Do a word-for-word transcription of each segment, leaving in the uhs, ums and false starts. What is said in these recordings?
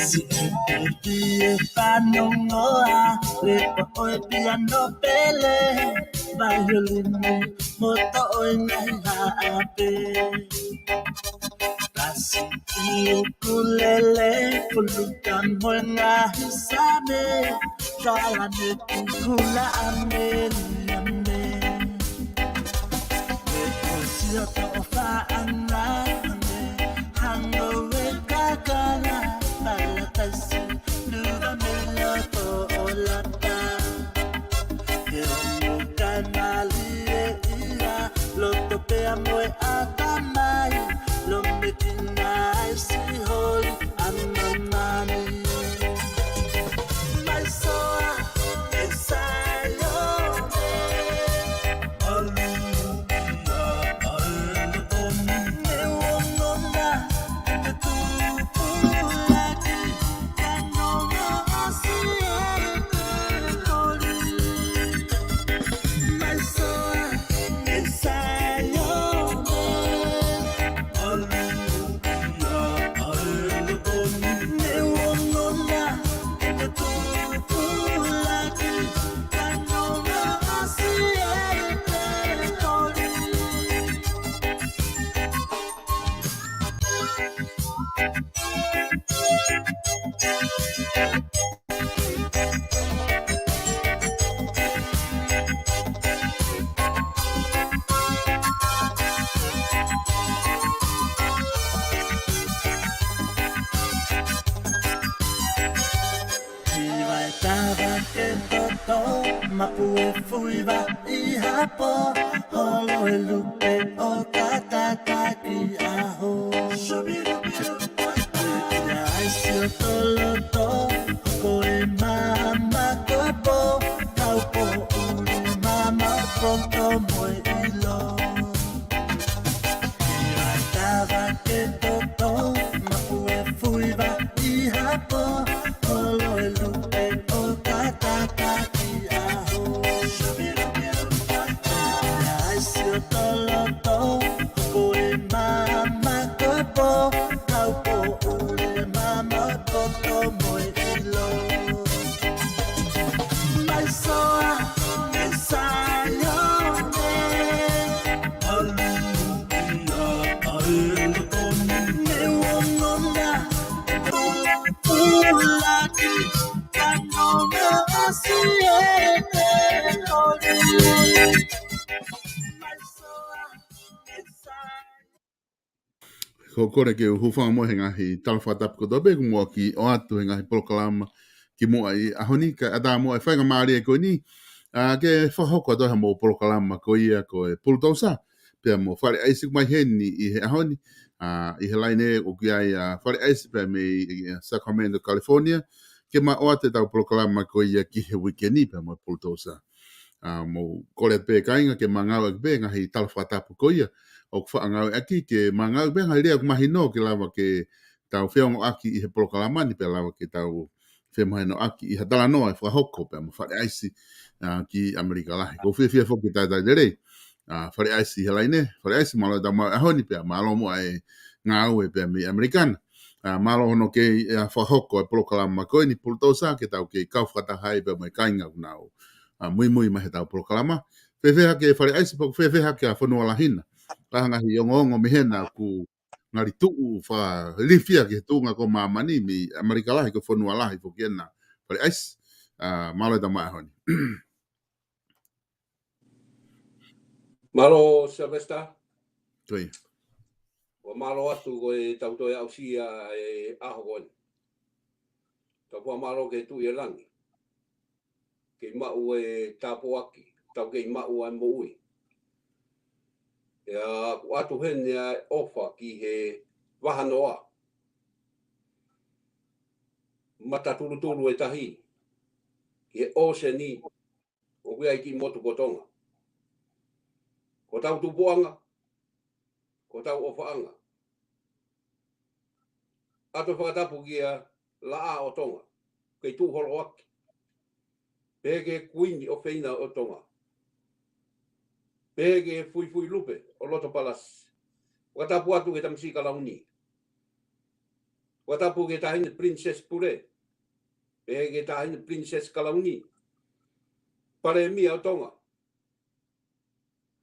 Siʻi pēpē fanongoa, lepa ʻo e piano pele, vaiolini mo toʻo e ngaahi haʻape. Kasi ʻi ukulele, puluka mo e ngaahi sane, kalane ki hula ʻa Meliane. Pea ʻosi ʻo toʻo faʻahinga ʻa e hangoue kakala, palataisi, luva mei loto ʻo Lapa. He ongo kae mālie ia, loto pea mo e ʻatamai, lomekina ʻa e siholi ʻa māmani. Mai soa, e Saione. Alu ia, alu ia, ne uongona, ne tupulaki, kanonga ʻasi e holi. Mai soa, e Saione. Hiva e tava ke toto, mapu e fuiva ʻi hapo, holo e lupe ʻo tataki ʻaho. Ia ʻai sio toloto, ko e mama kopo, kaupoʻuli mama poto mo e ʻilo. Ia tava ke toto, mapu e fuiva ʻi hapo, holo e lupe ʻo tataki ʻaho. Ia ʻai sio toloto, ko e mama kopo, kaupoʻuli mama poto mo e ʻilo. Mai soa, e Saione. Alu ia, alu ia, ne uongona, tupulaki, kanonga ʻasi e holi. Mai soa, e Saione. Ko e kole ke u hūfanga mo e ngaahi tala fakatapu kotoa pē kuo mou ʻoatu he ngaahi polokalama kimuʻa ʻi he ʻaho ni, kae ʻatā muʻa e faingamālie ko eni, ā, ke fakahoko atu ai haʻamou polokalama ko ia ko e Pulutousa, pea mo Fale ʻAisi ʻoku mai heni ʻi he ʻaho ni, ā, ʻi he laine ʻoku ʻi ai ʻa Fale ʻAisi pea mei, ā, Sacramento, California, ke ma ʻoatu ʻetau polokalama ko ia ki he uike ni pea mo e Pulutousa. Ā, mou kole pē kāinga ke ma ngāueʻaki pē ngaahi tala fakatapu ko ia ʻoku faʻa ngāueʻaki, ke ma ngāueʻaki pē ngaahi lea ʻoku mahino ke lava ke tau feongoʻaki ʻi he polokalama ni pea lava ke tau femahinoʻaki ʻi ha talanoa ʻe fakahoko pea mo Fale ʻAisi, ā, ki ʻAmelika Lahi. ʻOku ou fiefia foki ke talitali lelei, ā, Fale ʻAisi he laine, Fale ʻAisi mālō e tau maʻu e ʻaho ni pea mālō muʻa e ngāue pea mei ʻAmelika na. Ā, mālō hono kei, ā, fakahoko e polokalama ko eni Pulutousa ke tau kei kau fakataha ai pea mo e kāinga ʻoku nau, ā, muimui mai heʻetau polokalama. Fēfē hake Fale ʻAisi, pea ʻoku fēfē hake ʻa Fonua Lahi na. Ka ngaahi ongoongo mei hena ʻoku ngali tuʻu fakalilifu ia ki he tuʻunga ko māmani mei ʻAmelika Lahi ko Fonua Lahi foki ena Fale ʻAisi. Ā, mālō e tau maʻu e ʻaho ni. Mālō Sylvester. Ko ia. ʻOku mālō atu ko e tau toe aʻusia e ʻaho ko eni. Tau fakamālō ki he Tuʻi ʻo langi. Kei maʻu e tāpuaki, tau kei maʻu ʻa e moʻui. ʻIa, ʻoku ʻoatu heni ʻa e ʻofa ki he vahanoa. Mata tulutulu e tahi, ki he ʻōseni, ʻoku ʻi ai e kiʻi motu ko Tonga. Ko hotau tupuʻanga, ko hotau ʻofaʻanga. ʻOatu e fakatapu kia Laʻā ʻo Tonga, kei tuʻu holoaki. Pehē ki he Kuini ʻofeina ʻo Tonga. Pehē ki he Fuifui Lupe ʻo Lotopalasi. Fakatapu atu ki he Tamasiʻi Kalauni. Fakatapu ki he Taʻahine Princess Pule, pehē ki he Taʻahine Princess Kalauni, Palēmia ʻo Tonga,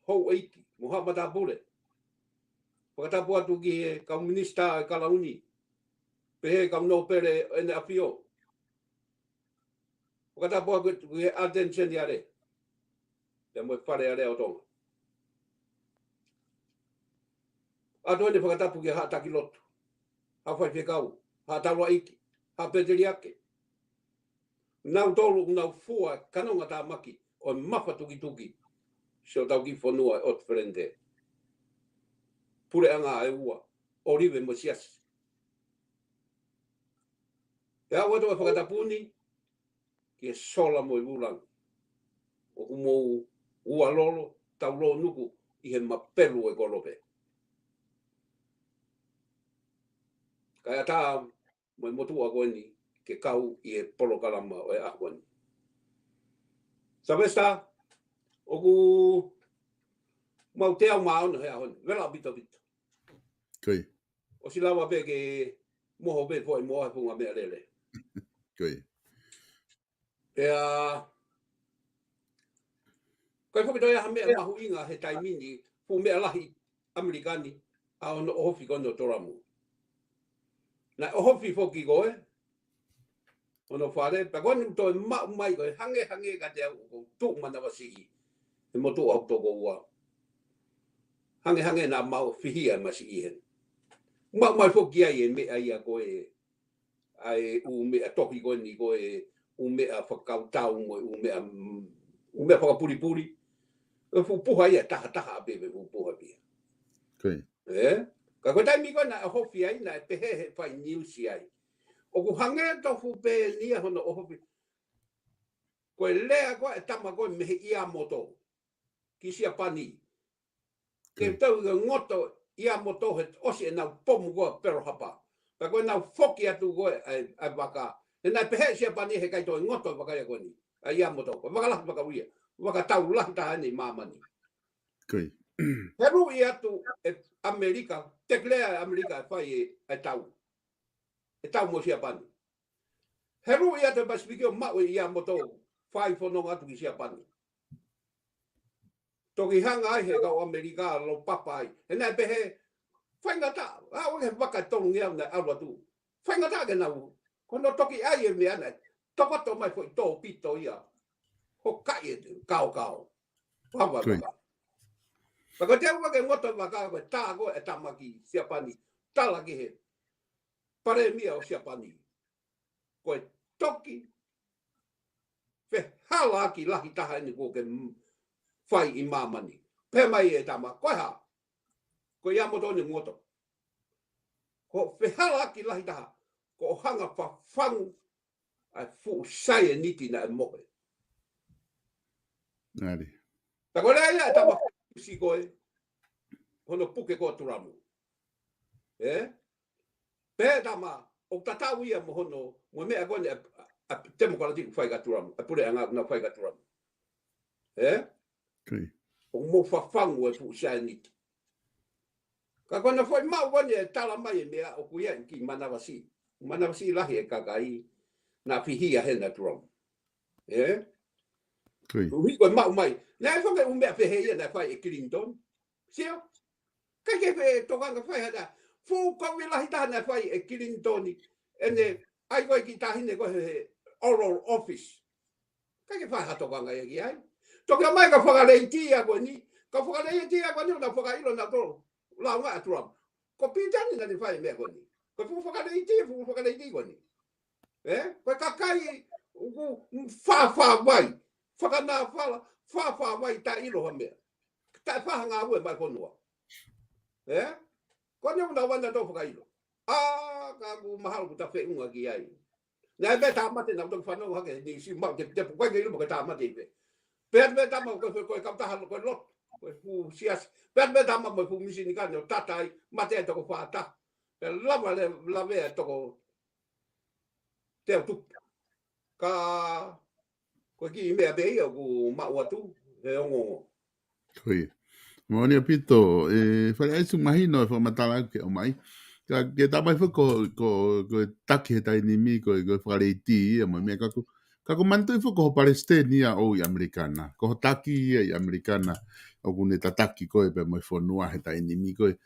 houʻeiki mo haʻa matāpule. Fakatapu atu ki he kau minisitā ʻo e Kalauni, pehē kau nōpele ʻo ʻEne ʻAfio. Fakatapu atu ki he ʻAteni Seniale pea mo e Fale Alea ʻo Tonga. ʻOatu eni e fakatapu ki he haʻa taki lotu, haʻa faifekau, haʻa taulaʻeiki, haʻa pēteliake. Nautolu ʻoku nau fua e kanongatāmaki ʻo e mafatukituki siʻotau kiʻi fonua ʻo e ʻOtu Felente. Puleʻanga ʻe ua, ʻŌlive mo e Siasi. Pea ʻoatu e fakatapu ni ki he sola mo e vūlangi ʻoku mou ualolo taulōnuku ʻi he mapelu ʻo e kolope. Kae ʻatā mo e motuʻa ko eni ke kau ʻi he polokalama ʻo e ʻaho ni. Sylvester, ʻoku mau teau mā ono he ʻaho ni, vela ʻaupito ʻaupito. Ko ia. ʻOsi lava pē ke moho pē foʻi moa he funga meʻalele. Ko ia. Pea ʻikai foki toe ʻi ai ha meʻa mahuʻinga he taimi ni, fuʻu meʻa lahi ʻAmelika ni, ʻa hono ʻohofi ko eni ʻo Tulamu. Naʻe ʻohofi foki ko ē hono fale, pea ko eni toe maʻu mai ko e hangehangē kiate au ʻoku ou tuʻu manavasiʻi he motuʻa ʻoku toko ua. Hangehangē naʻa mau fihia e masiʻi heni. Maʻu mai foki ai e meʻa ia ko e ʻa e ʻū meʻa tohi ko eni ko e ʻū meʻa fakakautau mo e ʻū meʻa, mm, ʻū meʻa fakapulipuli. ʻE fuʻu puha ia, tahataha pē, ʻe fuʻu puha pē ia. Ko ia. Ē? Ka ko e taimi ko ē naʻe ʻohofi ai, naʻe pehē he fai niusi ai, ʻoku hangē tofu pē eni ia hono ʻohofi. Ko e lea ko ē ʻa e tama ko ē mei he ʻIamoto ki Siapani. Ke Mm. tau ke ngoto ʻIamoto he ʻosi ʻenau pomu ko ē Pearl Harbor. Pea ko ʻenau foki atu ko ē ʻa e, ʻa e vaka. He naʻe pehē ʻe Siapani he ʻikai toe ngoto e vaka ia ko eni, ʻa ʻIamoto. Ko e vaka lahi, vaka uia, vaka tau lahi taha eni ʻi māmani. Ko ia. He luʻi atu ʻe ʻAmelika, tekelea ʻe ʻAmelika ʻe fai e, e tau. E tau mo Siapani. He luʻi atu e Pasifiki ʻo maʻu ʻe ʻIamoto, fai fononga atu ki Siapani. Toki hanga ai he kau ʻAmelika ʻo lopapa ai. He naʻe pehē, faingataʻa, ʻa ʻo ke vaka tolungeau naʻe ʻalu atu. Faingataʻa ke nau, ko hono toki ʻai e meʻa naʻe tokoto mai foʻi tōpito ia. Hokaʻi e kaokao. Pava Ko ia. vaka. Pea ko e teau ke ngoto e vaka ko e tā ko ē e tama ki Siapani. Tala ki he palēmia ʻo Siapani. Ko e toki fehālaaki lahi taha eni kuo ke m-, fai ʻi māmani. Pehē mai e tama, ko e hā? Ko ʻIamoto eni ngoto. Ko e fehālaaki lahi taha, ko hoʻo hanga fafangu ʻa e fuʻu saianiti naʻe mohe. Ngali. Pea ko e lea ia e tama fusi ko ē, hono puke ko ē ʻa Tulamu. Ē? Pehē e tama, ʻoku tatau ia mo hono, mo e meʻa ko eni ʻa, ʻa, ʻa e temokalati ʻoku fai kia Tulamu, ʻa e puleʻanga ʻoku nau fai kia Tulamu. Ē? Ko ia. ʻOku mou fafangu e fuʻu saianiti. Ka ko ʻena foʻi maʻu ko eni e tala mai e meʻa ʻoku ʻi ai e kiʻi manavasiʻi. Manavasiʻi lahi e kakai naʻa fihia hena ʻa Tulamu. Ē? Ko ia. ʻUhi ko e maʻu mai. Naʻe fanga ʻū meʻa pehē ia naʻe fai ʻe Clinton. Sio? ʻIkai ke fai tokanga fai hana. Fuʻu kovi lahi taha naʻe fai ʻe Clinton. ʻEne ʻai ko ē kiʻi taʻahine ko ē he, he Oval Office. ʻIkai ke fai ha tokanga ia ki ai. Toki ʻomai e kau fakaleiti ia ko eni. Kau fakaleiti ia ko eni ʻoku nau fakaʻilo nautolu. Lāunga ʻa Tulamu. Ko Pilitānia naʻa ne fai e meʻa ko eni. Ko e fuʻu fakaleiti, fuʻu fakaleiti ko eni. Ē? Ko e kakai ʻoku fāfāvai. Fakanāfala, fāfāvai, taʻeʻilo ha meʻa. Taʻefā ha ngāue maʻa e fonua. Ē? Ko eni ʻoku nau ʻalu ʻo fakaʻilo. ʻA, ka ʻoku mahalo kuo ta feʻunga ki ai. Naʻe pē tāmate naʻa ku toki fanongo hake he niusi maʻu teputepu ko ē ke ʻilo mo ke tāmate pē. Pea pē tama ko e, ko e kautaha ko e lotu, ko e fuʻu siasi. Pea pē tama mo e fuʻu misini kane ʻo tata ai, mate ai toko fā taha. Pea lava le, lavea toko teau tupu. Ka ko e kiʻi meʻa pē ia ʻoku maʻu atu he ongoongo. Ko ia. Mālō ʻaupito, ē, Fale ʻAisi, mahino e fakamatala ʻoku ke ʻomai. Ka ke tā mai foki ko, ko, ko e taki he taimi ni, ko, ko e fakaleiti ia mo e meʻa ka ko, ka ko manatuʻi foki ko ho palesiteni ia ʻoʻou ʻi ʻAmelika na. Ko ho taki ia ʻi ʻAmelika na, ʻoku ne tataki koe pea mo e fonua he taimi ni ko e.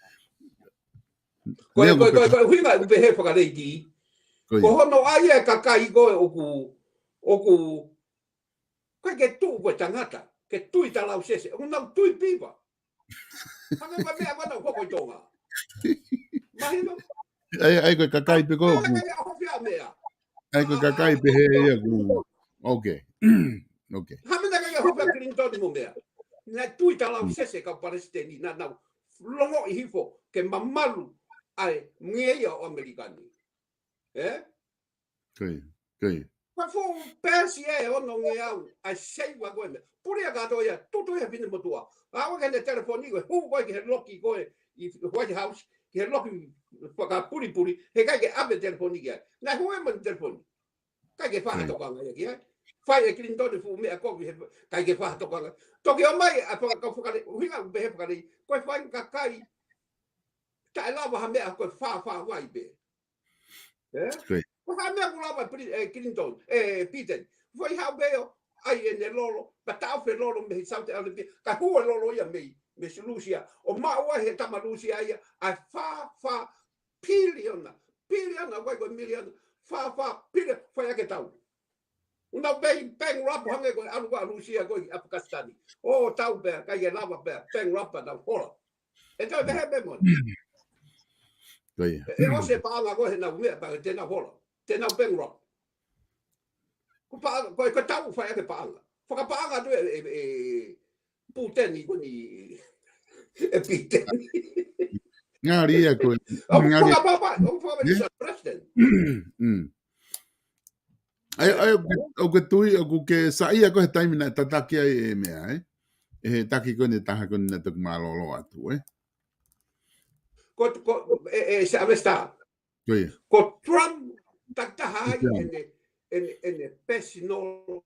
Ko e, Lea ko e, ko e, ko e, ko e ʻuhinga ʻoku pehē fakaleiti. Ko ia. Ko hono ʻai e kakai ko e ʻoku, ʻoku, ko e ke tuʻu ko e tangata, ke tui talausese, ʻoku nau tui piva. Hangē ko e meʻa ko ena ʻoku hoko ʻi Tonga. Mahino? ʻAi, ʻai ko e kakai pē ko ʻoku. ʻAi ko e kakai pē he ia ʻoku. Okay. Okay. Hā meʻa naʻe ʻikai ke hoko ʻa Clinton mo meʻa. Naʻe tui talausese kau palesiteni naʻa nau longoʻi hifo ke mamalu ʻa e ngeia ʻo ʻAmelika ni. Ē? Ko ia, ko ia. Ko e fuʻu peesi ʻe ono ngeau, ʻa e seiva ko e meʻa. Puli ʻa kātoa ia, tutu ia fine motuʻa. ʻAve ke ne telefoni ko e, hū ko e ki he loki ko e, ʻi White House, ki he loki fakapulipuli, heʻikai ke ʻave telefoni ki ai. Naʻe hū ē mo ne telefoni. ʻIkai ke fai ha tokanga ia ki ai. Fai ʻe Clinton e fuʻu meʻa kovi, heʻikai ke fai ha tokanga. Toki ʻomai, ʻa e fakakau fakale, ʻuhinga ʻoku pehē fakale, ko e fai kakai, taʻe lava ha meʻa ko e fāfā vai pē. Ē? Ko e hā meʻa ʻoku lava Pri-, ʻe Clinton, ʻe Biden. Fai hau pē ʻo, ʻai ʻene lolo, pea taʻofi e lolo mei Saudi Arabia, ka hū e lolo ia mei, mei Lūsia. ʻO maʻu ai he tama Lūsia ia, ʻa e fā, fā, piliona, piliona, ʻikai ko e miliona, fā, fā, piliona, fai ake tau. ʻOku nau pē bankrupt hangē ko e ʻalu ko ē ʻa Lūsia ko ē ʻi ʻAfikanisitani. ʻO tau pē, ʻikai ke lava pē, bankrupt pea nau hola. ʻE toe pehē pē mo. Ko ia. ʻE, ʻe ʻosi e paʻanga ko ē heʻenau meʻa pea te nau hola. Te nau bankrupt. Ko paʻanga, ko e, ko e tau fai ake paʻanga. Fakapaʻanga atu ʻe, ʻe, ʻe Puteni ko eni, ʻe Piteni. Ngali ia ko e. ʻO ngali. Fakapapa, ʻo fakapapa, Ē? Mister President. Mm. ʻAi, ʻai, ʻoku, ʻoku ke tui, ʻoku ke saiʻia koe he taimi naʻe tataki ai e meʻa, ē? ʻE he taki ko eni taha ko eni naʻe toki mālōlō atu, ē? Ko, ko, ʻe, ʻe, Sylvester. Ko ia. Ko Trump, takitaha ai Trump. ʻEne, ʻene, ʻene pesinolo,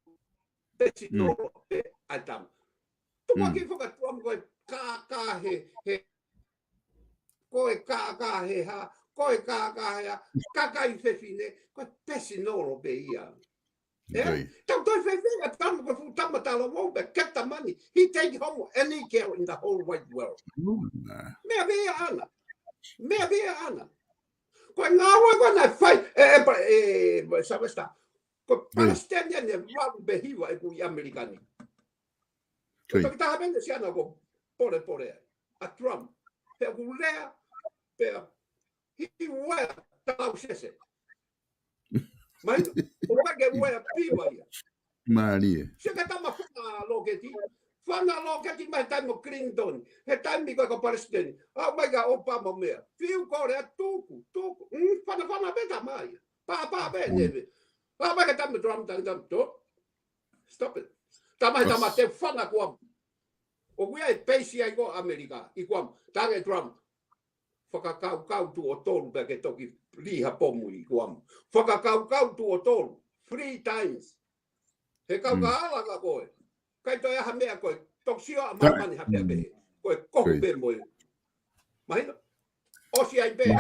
pesinolo Mm. ʻe ʻAtama. Tuku Mm. ki faka Trump ko e kākā he, he, ko e kākā he hā, ko e kākā he hā, kakai fefine, ko e pesinolo pē ia. Ē? Ko ia. Tau toe fefine, ʻAtama ko e fuʻu tama talavou pē, ketamani, he take home any girl in the whole wide world. Mm, nā. Meʻa pē ia ʻaʻana. Meʻa pē ia ʻaʻana. Ko e ngāue ko ē naʻe fai, ʻe, ʻe, pa-, ʻe, ʻe, Sylvester. Ko Palesiteni ʻe valu pe hiva ʻeku ʻi ʻAmelika ni. Ko ia. Toki taha pē ʻene siana ko polepole ai. ʻA Trump. He ʻoku lea, pea, he wear talausese. Mai, ʻoku ʻikai ke wear piva ia. Mālie. Sio ki he tama fana lōketi. Fana lōketi mai he taimi ʻo Clinton. He taimi ko ē ko Palesiteni. ʻAʻu mai kia Obama meʻa. Fiu kole atu tuku, tuku. Mm, fana fana pē tama ia. Pā, pā pē Mm. neve. ʻAʻu mai kia tama Trump, tama Trump, Trump. Stop it. Tama he tama Yes. te fana kuam. ʻOku ʻi ai e peisi ai ko ē ʻAmelika. ʻI kuam. Tange Trump. Fakakaukau tuʻo tolu pea ke toki lī ha pomu ʻi kuam. Fakakaukau tuʻo tolu. Three times. He kau Mm. ka ala ka ko ē. ʻIkai toe ʻi ai ha meʻa ko ē. Toki sio ʻa Ka- māmani ha pea Mm. pehē. Ko e kohu Ko ia. pē mo e. Mahino? ʻOsi ai pē. Mm.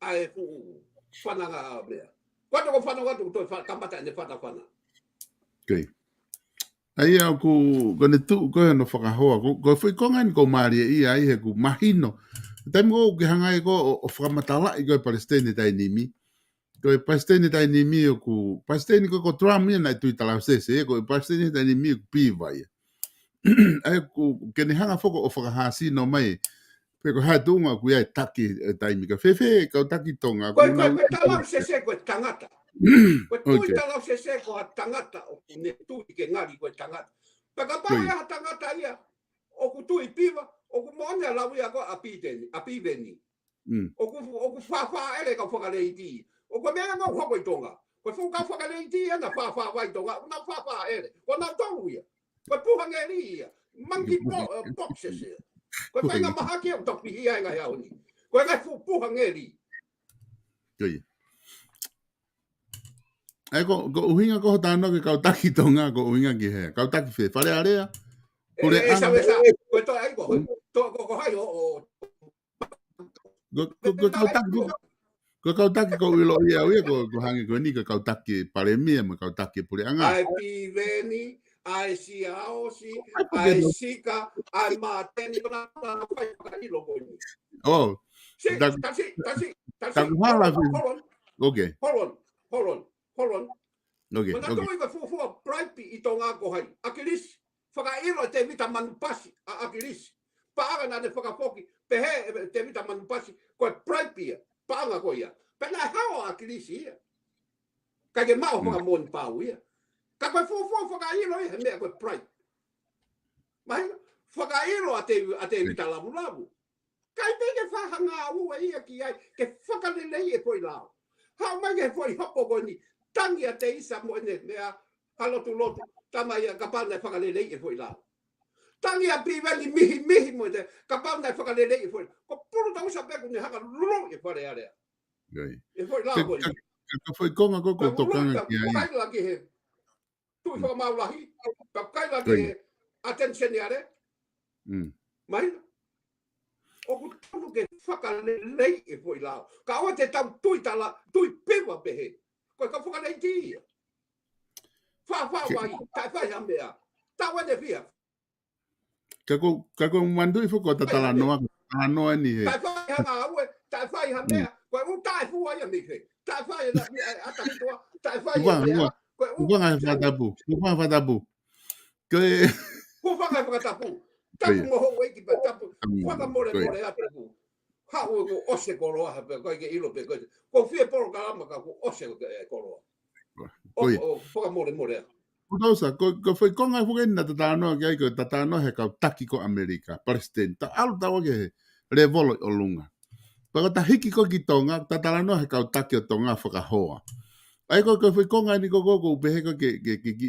ʻA e fuʻu fananga meʻa. Ko e toko fananga tu toi fa-, kamata ʻene fana fana. Ko ia. ʻA ia ʻoku, ko ʻene tuʻu ko ē hono fakahoa. Ko, ko e foʻi konga eni ʻoku mālie ia ai he ʻoku mahino. Taimi ʻoku ke hanga ai ko ē ʻo, ʻo fakamatalaʻi ko ē Palesiteni taimi ni. Ko e Palesiteni taimi ni ʻoku, Palesiteni ko, ko Trump ia naʻe tui talausese, ko e Palesiteni taimi ni ʻoku piva ia. ʻA ia ʻoku ke ne hanga foki ʻo fakahāsino mai. Pe ko e hā e tuʻunga ʻoku ʻi ai e taki e taimi ka fēfē, kau taki Tonga, Ko e, ʻoku ko e, nau ko e talausese, ko e tangata. Ko e tui Okay. talausese, ko ha tangata, ʻoku ne tui ke ngali ko e tangata. Pea kapau Ko ia. ʻe ha tangata ia, ʻoku tui piva, ʻoku moʻoni ʻa e lau ia ko ē ʻa Piteni, ʻa Piveni. Mm. ʻOku, ʻoku fāfāʻele kau fakaleiti. ʻOku meʻa ʻoku hoko ʻi Tonga. Ko e fuʻu kau fakaleiti ia naʻe fāfā vai Tonga, ʻoku nau fāfāʻele. Ko nautolu ia. Ko e puha ngeli ia. Monkey po-, ʻe, boxes ia. Ko e Ko ia. faʻahinga mahaki ʻoku toki pihia e ngaahi ʻaho ni. Ko e ngaahi fuʻu puha ngeli. Ko ia. ʻA ia ko, ko e ʻuhinga ko ē hoʻo talanoa ki he kau taki Tonga, ko e ʻuhinga ki hē. Kau taki fē, Fale Alea. ʻE, Pule ʻe, ʻAna. Sylvester, ko e toe ai ko, to, ko, ko hai ʻo, ʻo, Ko, ko, ko e kau taki, ko, Ko e kau taki ʻoku ou ʻiloʻi au ia, ko, ko e hangē ko eni, ko e kau taki palēmia, mo e kau taki puleʻanga. ʻA e Piveni, ʻa e Siaosi, ʻa e Sika, ʻa e Māteni, ko ena naʻa nau fai fakaʻilo ko eni. Oh, si, ta, tasi, tasi, tasi, taku hala hold on, hold on, hold on, hold on, hold on. Okay, okay. Ko ena tau i ka fuafua bribe ʻi Tonga ko hai. ʻAkilisi, fakaʻilo ʻe Tevita Manupasi, ʻa ʻAkilisi. Paʻanga naʻa ne fakafoki, pehē ʻe Tevita Manupasi, ko e bribe ia, paʻanga ko ia. Pea naʻe hao ʻa ʻAkilisi ia. ʻIkai ke maʻu fakamoʻoni pau ia. Ka ko e fuafua fakaʻilo ia, he meʻa ko e bribe. Mahino, fakaʻilo ʻa Te, ʻa Tevita Lavulavu. ʻIkai pē ke fai ha ngāue ia ki ai, ke fakaleleiʻi e foʻi lao. Haʻu mai ki he foʻi hopo ko eni, tangi ʻa Teisa mo ʻene meʻa, ha lotulotu, tama ia kapau naʻe fakaleleiʻi e foʻi lao. Tangi ʻa Piveni mihimihi mo ʻene, kapau naʻe fakaleleiʻi e foʻi lao. Ko Pulutousa pē ʻoku ne hanga luluʻi e Fale Alea. E foʻi lao ko eni. Ka, ka, ka foʻi konga ko ē ʻoku ou tokanga ki ai. Kaila ki he Tuʻi Fakamaau Lahi, pea kaila ki he ʻAteni Seniale. Mahino. ʻOku tonu ke fakaleleiʻi e foʻi lao. Ka ʻoua te tau tui tala, tui piva pehē. Ko e kau fakaleiti ia. Fāfā vai, taʻe fai ha meʻa. Tau ʻene fia. Ka ko, ka ko manatuʻi foki ko e talanoa, talanoa eni he. Taʻe fai ha ngāue, taʻe fai ha meʻa. Ko e ʻū taʻefua ia mei fē. Taʻe fai ha meʻa, ʻa takitua, taʻe fai ha meʻa. Ko e ʻū taʻefua. Hūfanga he fakatapu, hūfanga he fakatapu. Ko e hūfanga he fakatapu. Tapu mo houʻeiki pea tapu. Fakamolemole atu. Haʻu ʻoku ʻosi e koloa, he pea ʻikai ke ʻilo pē ko e. Ko e fie polokalama ka kuo ʻosi e koloa. ʻO, ʻo, fakamolemole atu. Pulutousa, ko, ko e foʻi konga foki eni naʻa ta talanoa ki ai, ko e ta talanoa he kau taki ko ʻAmelika, palesiteni. Ta ʻalu taua ki he lēvolo ʻi ʻolunga. Pea ko ʻeta hiki ko ē ki Tonga, ta talanoa he kau taki ʻo Tonga fakahoa. ʻA ia ko, ko e foʻi konga eni ko, ko, ʻoku ou pehē ko ē ke, ke, ke, ke,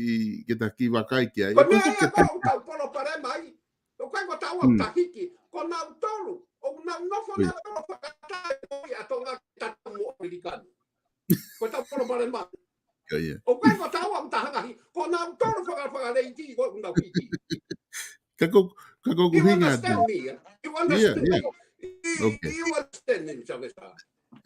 ke ta kiʻi vakai ki ai. Ko e meʻa ia ko ē ʻoku tau palopalema ai. ʻOku ʻikai ko taua ʻoku ta hiki, ko nautolu, ʻoku nau nofo nautolu fakataha ʻa Tonga ki he tatau mo ʻAmelika ni. Ko ʻetau palopalema. ʻOku ʻikai ko taua ʻoku ta hanga hiki, ko nautolu faka, fakaleiti ko ē ʻoku nau hiki. Ka ko, ka ko ʻeku ʻuhinga atu. You understand me? You understand me? You understand me, Mister Vesa?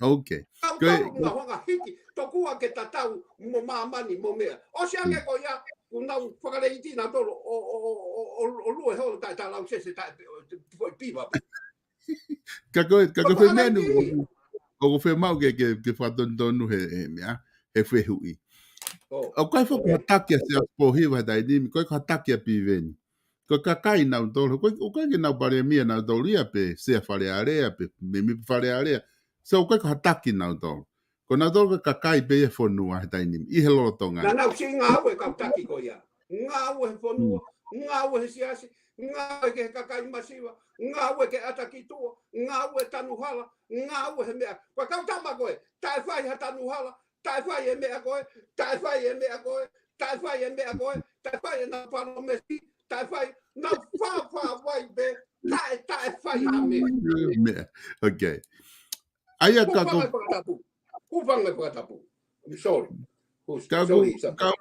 Okay. Ko e, ko e, tokua ke tatau mo māmani mo meʻa. ʻOsi ange ko ia, ʻoku nau fakaleiti nautolu ʻo, ʻo, ʻo lue holo taʻe talausese taʻe foʻi piva. Ka ko e, ka ko e foʻi meʻa eni ʻoku, ʻoku fiemaʻu ke, ke, ke fakatonutonu he, he meʻa, he fehuʻi. ʻOku ʻikai foki ha taki ʻa Siaosi Pōhiva he taimi ni, ʻoku ʻikai ko ha taki ʻa Piveni. Ko e kakai nautolu, ko e, ʻoku ʻikai ke nau palēmia nautolu ia pe Sea Fale Alea, pe mēmipa Fale Alea. So ʻoku ʻikai ko ha taki nautolu. Ko nautolu ko e kakai pē ia e fonua he taimi ni, ʻi he lolotonga. Naʻa nau siʻi ngāue kau taki ko ia. Ngāue he fonua, ngāue he siasi, ngāue ki he kakai masiva, ngāue ki he ʻata ki tuʻa, ngāue tanu hala, ngāue he meʻa. Ko e kau tama ko ē, taʻe fai ha tanu hala, taʻe fai e meʻa ko ē, taʻe fai e meʻa ko ē, taʻe fai e meʻa ko ē, taʻe fai ʻenau palōmesi, taʻe fai, nau fāfā vai pē, taʻe, taʻe fai ha meʻa. Meʻa, okay. ʻA ia ka ko. Hūfanga he fakatapu. Hūfanga he fakatapu. I'm sorry. Ka ʻoku, ka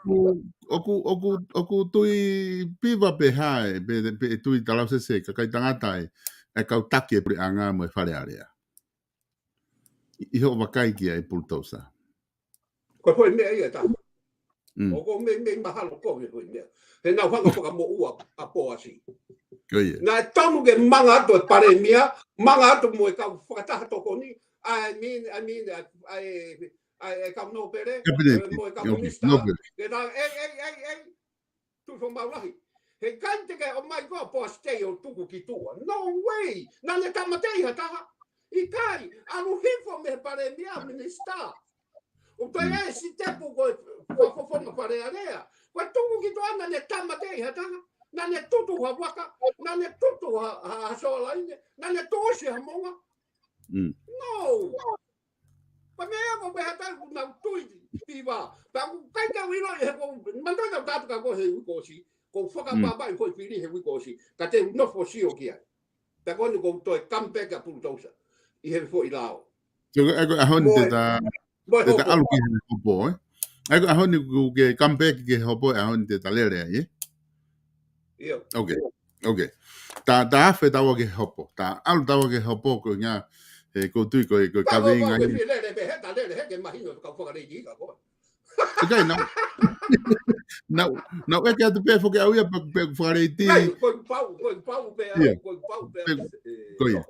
ʻoku, ʻoku, ʻoku tui piva pe hā ē, pe, pe tui talausese, kakai tangata ē, e kau taki e puleʻanga mo e Fale Alea. ʻI hoʻo vakai ki ai Pulutousa. Ko e foʻi meʻa ia ʻe taha. ʻOku ou meimei mahalo ko e foʻi meʻa. He naʻa nau hanga fakamoʻua ʻa Poasi. Naʻe tonu ke manga atu e palēmia, manga atu mo e kau fakataha tokoni, I mean, I mean, ʻa e, ʻa e, ʻa e kau nōpele, mo e kau minisitā. Ke nau, ei, ei, ei, ei. Tuʻi Fakamaau Lahi. Heʻikai te ke ʻomai koe ʻa Poasi Tei ʻo tuku ki tuʻa. No way! Naʻa ne tāmateʻi ha taha. ʻIkai, ʻalu hifo mei he palēmia minisitā. ʻO toe ʻai e sitepu ko e fakafofonga Fale Alea. Ko e tuku ki tuʻa naʻa ne tāmateʻi ha taha. Naʻa ne tutu ha vaka. Naʻa ne tutu ha, ha, ha soalaine. Naʻa ne tuʻusi ha monga. No! Pea meʻa ko e meʻa ʻoku nau tui piva. Pea ʻoku ʻikai ke u ʻilo he ko, manatuʻi ka u tatu ka ko he uike ʻosi. Ko e fakapapauʻi ko e fili he uike ʻosi. Ka te u nofo sio ki ai. Pea ko eni ʻoku ou toe come back ʻa Pulutousa. ʻI he foʻi lao. So, ʻa ia ko e ʻaho ni te ta, te ta ʻalu ki he hopo, ē? ʻA ia ko e ʻaho ni ʻoku ke come back ki he hopo, ʻaho ni te ta lele ai, ē? ʻIo. Okay. Okay. Ta, ta afe taua ki he hopo. Ta ʻalu taua ki he hopo ko e ngaahi ʻE, ʻoku ou tui ko e, ko e kaveinga ia. Lele, lele, he ta lele, he ke mahino, ka fakaleiti ka ko. ʻIkai, naʻa, naʻa, naʻa ʻeke atu pē foki au ia pe, pe fakaleiti. Ko e pau, ko e pau pē, ko e pau pē. Ko ia.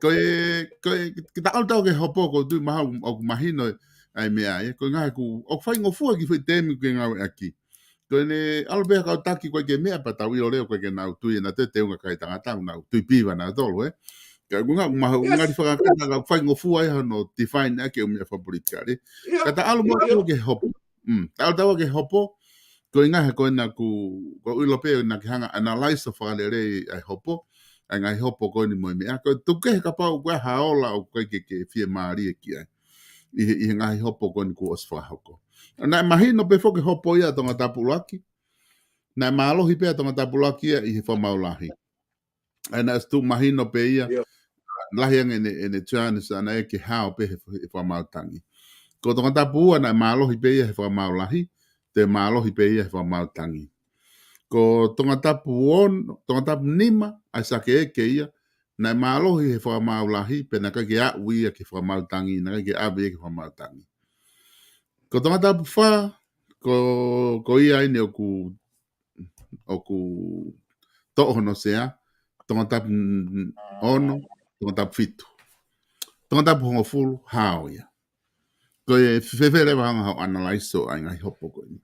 Ko e, ko e, ke ta ʻalu atu ki he hopo ʻoku ou tui mahalo ʻoku mahino ai meʻa ia. Ko e ngaahi ʻoku, ʻoku faingofua ki he foʻi temi ʻoku ke ngāueʻaki. Ko ʻene ʻalu pē ha kau taki ko e ke meʻa pea tau ʻilo leva ko e ke nau tui ʻena te teunga kai tangata, nau tui piva nautolu, ē. Ka ʻoku ngā, ma, ngā li fakakana ka faingofua ia hono define ʻaki e ʻū meʻa fakapolitikale. Ka ta ʻalu mo ʻalu ki he hopo. Mm, ta ʻalu atu ki he hopo. Ko e ngaahi ko ʻena ʻoku, ʻoku ou ʻilo pē naʻa ke hanga analyze ʻo fakalelei ʻa e hopo. ʻA e ngaahi hopo ko eni mo e meʻa. Ko e tuku kehe kapau ko e hā e ola ʻoku ʻikai ke, ke fiemālie ki ai. ʻI he, ʻi he ngaahi hopo ko eni kuo ʻosi fakahoko. Naʻe mahino pē foki e hopo ia ʻa Tongatapu ʻUluaki. Naʻe mālohi pē ʻa Tongatapu ʻUluaki ia ʻi he Fakamaau Lahi. ʻA ia naʻe ʻosi tuʻu mahino pē ia. Lahi ange ʻene, ʻene chance ʻana ia ke hao pē he, he Fakamaau Tangi. Ko Tongatapu Ua naʻe mālohi pē ia he Fakamaau Lahi, toe mālohi pē ia he Fakamaau Tangi. Ko Tongatapu Ono, Tongatapu Nima, ʻa e Sake Eke ia, naʻe mālohi he Fakamaau Lahi, pea naʻe ʻikai ke aʻu ia ki he Fakamaau Tangi, naʻe ʻikai ke ʻave ia ki he Fakamaau Tangi. Ko Tongatapu Fā, ko, ko ia ʻeni ʻoku, ʻoku toʻo hono sea, Tongatapu Ono, Tongatapu Fitu. Tongatapu Hongofulu, hao ia. Ko e fēfē leva hoʻo analyze ʻo e ngaahi hopo ko eni.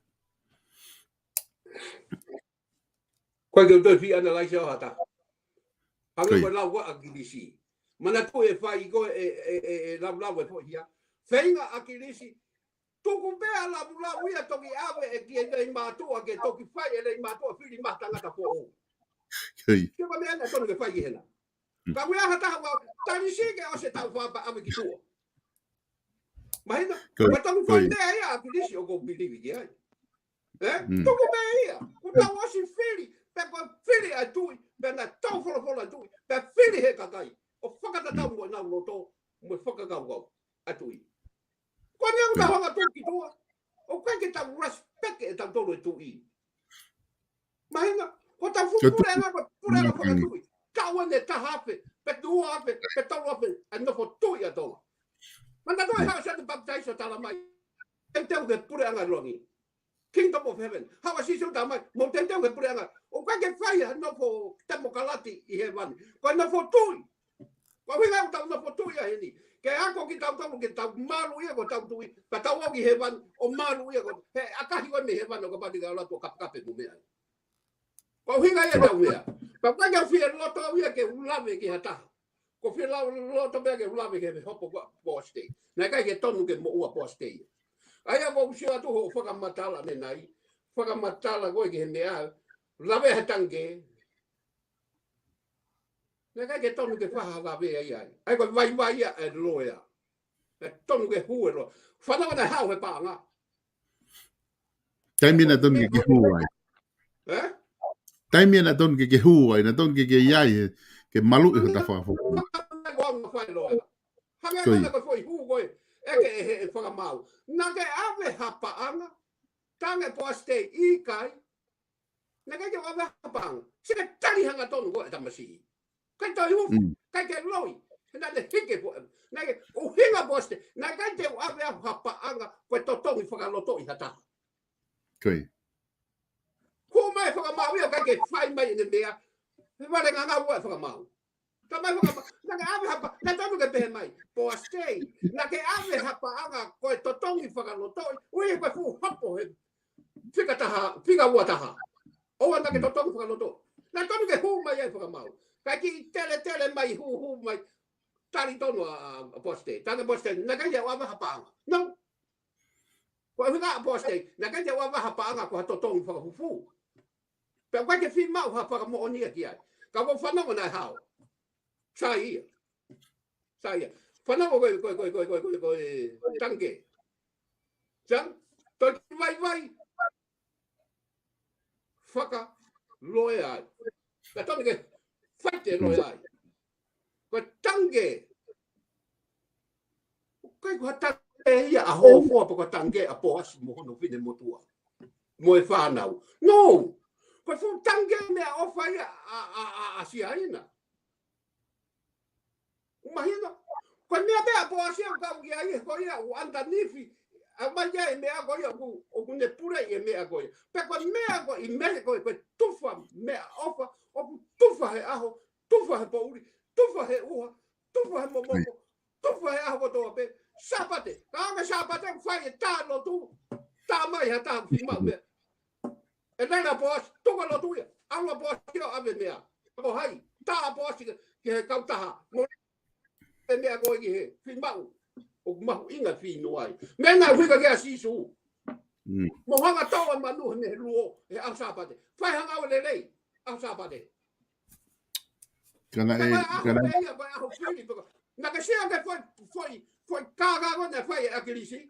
Ko e ke u toe fie analyze ʻo ha taha. Hangē ko e lau ʻa ʻAkilisi. Manatuʻi e fai ko e, e, e, e lau lau e foʻi hia. Feinga ʻAkilisi. Tuku pē ʻa e lau lau ia toki ʻave ʻe ki e lei mātuʻa ke toki fai e lei mātuʻa fili maʻa tangata foʻou. Ke ma meʻa naʻe tonu ke fai ki hena. Ka ʻoku ʻi ai ha taha ʻoku tali siʻi ke ʻosi e taʻu fā pea ʻave ki tuʻa. Mahino, ko e tonu fai meʻa ia ʻAkilisi ʻoku ou believe ki ai. Ē? Tuku pē ia. Kuo tau ʻosi fili. Pea ko e fili ʻa e tuʻi. Pea naʻe tau folofola ʻa e tuʻi. Pea fili he kakai. ʻO fakatatau mo ʻenau loto. Mo e fakakaukau ʻa e tuʻi. Ko eni ʻoku tau hanga tuʻu ki tuʻa. ʻOku ʻikai ke tau respect ʻe tautolu e tuʻi. Mahino, ko tau fuʻu puleʻanga, ko e puleʻanga fakatuʻi. Tau ʻene taha afe, pe ua afe, pe tolu afe, ʻa e nofo tuʻi ʻa Tonga. Manatuʻi haʻu ʻa Sione Papitaiso ʻo tala mai. Teuteu ki he puleʻanga ʻo langi. Kingdom of Heaven. Haʻu ʻa Sīsū ʻo tala mai, mou teuteu ki he puleʻanga. ʻOku ʻikai ke fai ha nofo temokalati ʻi hēvani. Ko e nofo tuʻi. Ko e ʻuhinga ʻoku tau nofo tuʻi ʻa heni. Ke ako kitautolu ke tau malu ia ko ʻetau tuʻi. Ka tau ō ki hēvani ʻo malu ia ko e ʻakahi ko ē mei hēvani ʻo ka pati ka latu ʻo kapekape mo meʻa. Ko e ʻuhinga ia ʻetau meʻa. Ka ʻoku ʻikai ke u fie loto au ia ke u lave ki ha taha. Ko e fie lau loto pea ke u lave ki he hopo ko ē Poasi Tei. Naʻe ʻikai ke tonu ke moʻua Poasi Tei. ʻA ia ʻoku ou sio atu hoʻo fakamatala ʻanenai. Fakamatala ko ē ki he meʻa. Lave he tange. Naʻe ʻikai ke tonu ke fai ha lave ai ai. ʻA ia ko e vaivai ia e loea. Naʻe tonu ke hū e loea. Fanongo naʻe haʻu he paʻanga. Taimi naʻe tonu ke ke hū ai. Ē? Taimi naʻe tonu ke ke hū ai. Naʻe tonu ke ke ʻi ai he, ke maluʻi hota fakafofonga. Ko anga fai loea. Hangē ko ē ko e foʻi hū ko ē. ʻEke ʻe he, he Fakamaau. Naʻa ke ʻave ha paʻanga. Tange Poasi Tei ʻikai. Naʻe ʻikai ke u ʻave ha paʻanga. Sio ki he tali hangatonu ko ē ʻa e tamasiʻi. ʻIkai toe ufu, ʻikai ke loi. He naʻa ne hiki e po-, naʻe ʻuhinga Poasi Tei. Naʻe ʻikai te u ʻave au ha paʻanga ko e totongi fakalotoʻi ha taha. Ko ia. Hū mai e Fakamaau ia ʻikai ke fai mai ʻene meʻa. He vale ngangau ʻa e Fakamaau. Ka mai Fakamaau, naʻa ke ʻave ha pa-, naʻe tonu ke pehē mai. Poasi Tei, naʻa ke ʻave ha paʻanga ko e totongi fakalotoʻi. ʻUhi ko e fuʻu hopo he fika taha, fika ua taha. ʻOua naʻa ke totongi fakalotoʻi. Naʻe tonu ke hū mai ai Fakamaau. Kae kiʻi teletele mai, hū, hū mai. Tali tonu ʻa, ʻa, ʻa Poasi Tei. Tange Poasi Tei, naʻe ʻikai te u ʻave ha paʻanga. No. Ko e ʻuhinga ʻa Poasi Tei, naʻe ʻikai te u ʻave ha paʻanga ko ha totongi fakafufū. Pea ʻoku ʻikai ke fiemaʻu ha fakamoʻoni ia ki ai. Ka ʻoku ou fanongo naʻe hao. Sai ia. Sai ia. Fanongo ko e, ko e, ko e tange. Sai, toe vaivai. Fakaloea ai. Ka tonu ke fight e loea ai. Ko e tange. ʻIkai ko ha tange ia ʻa Hofoa pe ko e tange ʻa Poasi mo hono finemotuʻa. Mo e fānau. No. Ko e fuʻu tange meʻaʻofa ia ʻa, ʻa, ʻa, ʻa Siaina. Mahino, Ko e meʻa pē ʻa Poasi ʻoku kau ki ai, ko ia ʻoku underneath, ʻomai ia e meʻa ko ia ʻoku, ʻoku ne puleʻi e meʻa ko ia. Pea ko e meʻa ko ē, meʻa ko ē, ko e tufa meʻaʻofa, ʻoku tufa he ʻaho, tufa he poʻuli, tufa he ʻuha, tufa he momoko, tufa he ʻaho kotoa pē. Sāpate, ka ʻoange Sāpate, fai e tā lotu, tā mai ha tā fiemaʻu meʻa. ʻE lele ʻa Poasi, tuku e lotu ia, ʻalu ʻa Poasi ʻo ʻave meʻa. Ko hai, tā ʻa Poasi ki he kautaha. Mo e meʻa ko ē ki he fiemaʻu, ʻoku mahuʻinga fino ai. Meʻa naʻe ʻuhinga ki ai ʻa Sīsū. Mm. Mo hanga tau e manu he meʻa luo, he ʻaho Sāpate. Fai ha ngāue lelei, ʻaho Sāpate. Ka naʻe, ka naʻe, ka naʻe, ka naʻe, ka naʻe fili, pea ko, naʻa ke sio ki he foʻi, foʻi, foʻi kākā ko ē naʻe fai ʻe ʻAkilisi.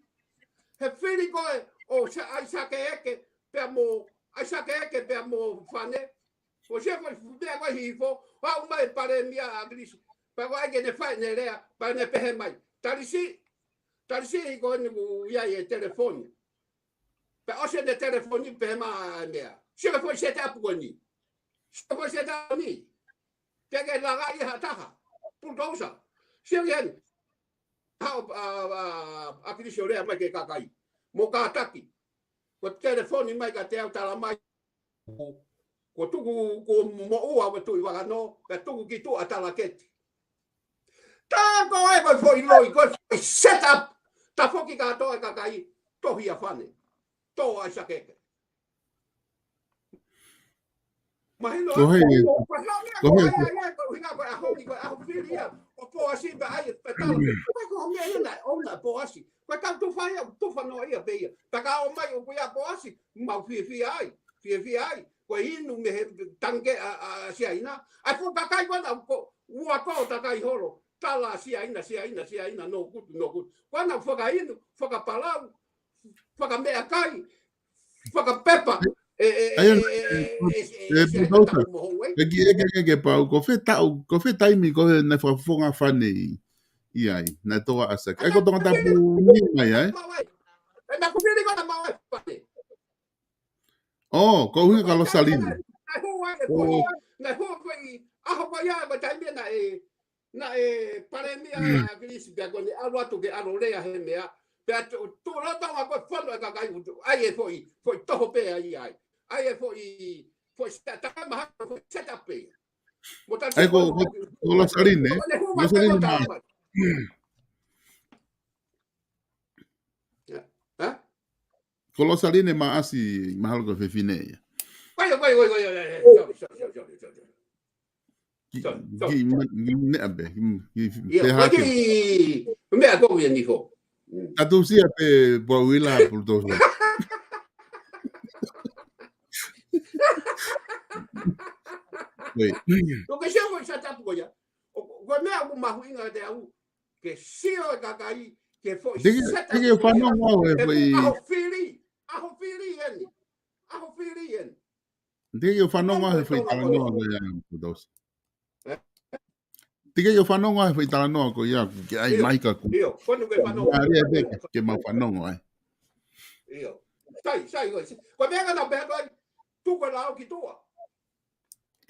He fili ko ē ʻo Sa-, ʻAisake ʻEke, pea mo, ʻAisake ʻEke, pea mo Fane. Ko e sio foʻi, meʻa ko ē hifo, ʻo aʻu mai palēmia ʻa ʻAkilisi. Pea ko e ʻai ke ne fai ʻene lea, pea ne pehē mai. Talisi, talisi ʻi ko eni ʻoku ʻi ai e telefoni. Pea ʻosi ʻene telefoni pehē mai e meʻa. Sio ki he foʻi set up ko eni. Sio ki he foʻi set up ni. Te ke langa ia ha taha. Bulldozer. Sio ki heni. Haʻu ʻa, ʻa, ʻa ʻAkilisi ʻo lea mai ki he kakai. Mo kātaki. Ko e telefoni mai kiate au tala mai. Ko, ko tuku, ko moʻua ko Tuʻivakanō, pea tuku ki tuʻa Talaketi. Tā ko ē ko e foʻi loi, ko e foʻi set up, tafoki kātoa e kakai, tohi ʻa Fane, tō ʻAisake ʻEke. Mahino, ko hai, ko hai, ko hai, ko hai, ko e ʻuhinga ko e ʻaho ni, ko e ʻaho fili ia, ʻo Poasi pea ʻai, pea tala, ko e ko e meʻa ia naʻe ʻouna ʻe Poasi. Ko e kau tufa ia, tufa noa ia pē ia. Pea ka ō mai ʻoku ʻi ai ʻa Poasi, mau fiefia ai, fiefia ai. Ko e inu mei he tangikē ʻa, ʻa Siaina. ʻAi fuʻu kakai ko ena, ko, ua ko takai holo. Tala Siaina, Siaina, Siaina, no good, no good. Ko ena fakainu, fakapalau, fakameʻakai, fakapepa. ʻE, ʻe, ʻAi, ʻe, ʻe, ʻe, ʻe, ʻe, ʻe, Bulldozer, ʻe ki, ʻe ki, ʻe ki pau, ko fē taʻu, ko fē taimi ko ē naʻe fakafofonga Fane ʻi ai, naʻe tō ʻa ʻAisake. ʻAi, ko Tongatapu nima ia, ē? ʻE, naʻa ku fili ko ena mau e Fane. ʻŌ, ko e ʻuhinga ka Losaline. Naʻe hū ai e foʻi, naʻe hū foʻi, ʻaho ko ia ko e taimi naʻe, naʻe palēmia ʻa ʻAkilisi pea ko ʻene ʻalu atu ke ʻalu ʻo lea he meʻa. Pea tu, tu lolotonga ko e fono e kakai utu. ʻAi e foʻi, foʻi toho pē ai ai. ʻAi e foʻi, foʻi set up, mahalo foʻi set up pē. Mo tau ʻAi ko, ko, ko Losaline, ko ʻene hū mai Losaline pē ma. Tau mai. Ē? Ko Losaline Maʻasi, mahalo ko e fefine ia. Wai, wai, wai, wai, wai, wai, sorry, sorry, sorry, sorry, sorry. Ki, sorry, sorry, ki, sorry. Ma, ki meʻa pē, ki, ki, ia, pē ko e hake. Ki, meʻa ko ia ni ko. Mm. Tatusia pē Pauila Bulldozer. Wait. Ko ke sio mo e set up ko ia. ʻO, ko e meʻa ʻoku mahuʻinga kiate au. Ke sio e kakai, ke foʻi set up. Te ke, te ke fanongo au he foʻi ʻaho fili, ʻaho fili eni. ʻAho fili eni. Te ke fanongo au he foʻi talanoa ko ia, Bulldozer. Ē? Te ke fanongo au he foʻi talanoa ko ia, ke ʻai mai ka ku. ʻIo, konu ke fanongo. Mālie pē ke mau fanongo ai. ʻIo. Sai, sai, ko e si. Ko e meʻa ka tau pehē ko ē, tuku e lao ki tuʻa.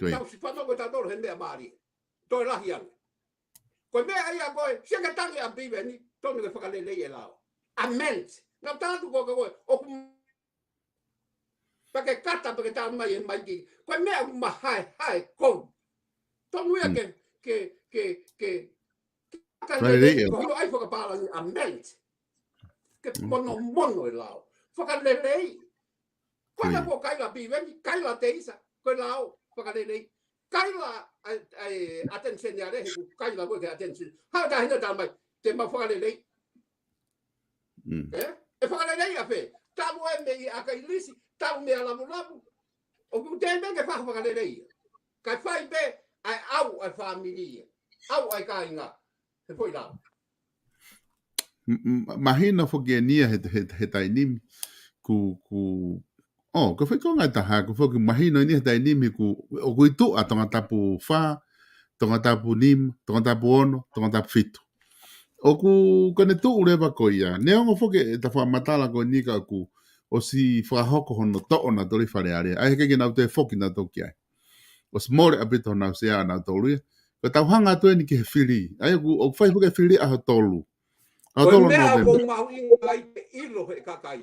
Ko ia. Tau siʻi fanongo tautolu he meʻa mālie. Toe lahi ange. Ko e meʻa ia ko ē, sio ki he tangi ʻa Piveni, tonu ke fakalelei e lao. Amend. Naʻa tatu ko ka ko ē, ʻoku pea ke kata, pea ke tau mai e maiki. Ko e meʻa ʻoku mahaehae kou. Tonu ia ke, ke, ke, ke, fakalelei e lao. Ko hono ʻai fakapālangi amend. Ke monomono e lao. Fakalelei. Ko ia. Ko e kaila Piveni, kaila Teisa, ko e lao, fakalelei. Kaila, ʻa, ʻa, attention ia lehe, ku kaila ko e attention. Hā tā hina tā mai, te mau fakalelei. Mm. Ē? ʻE fakalelei ʻa fē? Talu e meʻa ʻa ʻAkilisi, talu meʻa lavulavu. ʻOku te meʻa ke fa-, fakalelei. Kae fai pē, ʻa e ʻau, ʻa e fāmili ia. ʻAu, ʻa e kāinga. He foʻi lao. M-, m-, mahino foki eni ia he, he, he taimi ni. Ku, ku, ʻo, ko e foʻi konga ʻe taha, ko e foki mahino eni he taimi ni ku, ʻoku ʻi tuʻa Tongatapu fā, Tongatapu nima, Tongatapu ono, Tongatapu fitu. ʻOku, ko ʻene tuʻu leva ko ia. Neongo foki ʻeta fakamatala ko eni ka ʻoku ʻosi fakahoko hono toʻo nautolu ʻi Fale Alea. ʻAi he ʻikai ke nau toe foki nautolu ki ai. ʻOsi mole ʻaupito honau sea ʻanautolu ia. Ko e tau hanga atu eni ki he fili. ʻA ia ʻoku, ʻoku fai foki e fili ʻaho tolu. ʻAho Ko e tolu meʻa November. ʻoku mahuʻinga ai ke ʻilo he kakai.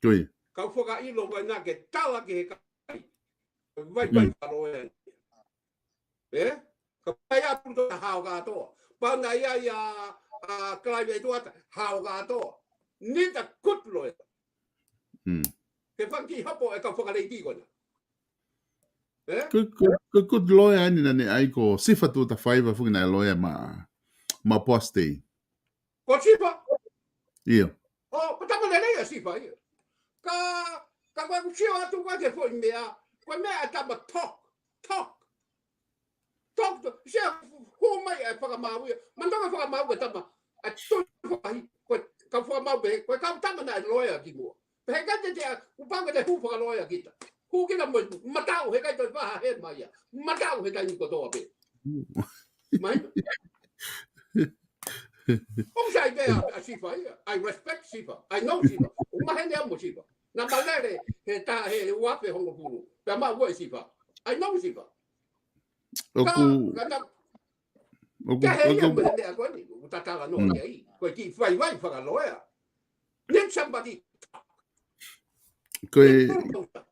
Ko ia. Kau fakaʻilo ko ena ke tala ki he kakai. Ko e vai vai Mm. ka loea. ʻE? Ka pai atu to hao kātoa. Pau na ia ia, a, kalai vei tuata, hao kātoa. Need a good lawyer. Mm. Ke fanga kiʻi hopo e kau fakaleiti ko ena. ʻE? Ko, ko, ko, ko e loea eni naʻa ne ʻai ko Sifa Tuʻutafaiva foki naʻe loea maʻa, maʻa Poasi Tei. Ko Sifa? ʻIo. ʻO, ko e tama lelei ʻa Sifa ia. Ka, ka ko e sio atu ko e ke foʻi meʻa, ko e meʻa ʻa e tama talk, talk. Talk, talk. Sia hū mai e fakamaau ia. Manatu ke fakamaau e tama. ʻA e tui fakahi, ko e kau fakamaau pē, ko e kau tama naʻe loea kimuʻa. Pehē ʻikai te te a, ʻoku pau ke te hū fakaloea kita. Hū kita mo, mataʻu he ʻikai toe faʻa hē mai ia. Mataʻu he taimi kotoa pē. Mai. ʻOku sai pē ʻa, ʻa Sifa ia. I respect Sifa. I know Sifa. ʻOku maheni au mo Sifa. Naʻa ma lele he ta, he uafe hongofulu. Pea maʻu ʻe Sifa. I know Sifa. Ka, ʻOku, ka na, ʻoku, ka he ia ʻoku, mo e meʻa ko eni, ʻoku tatala no Mm. ia i. Ko e kiʻi fai vai fakaloea. Need somebody. Ko e, Need somebody.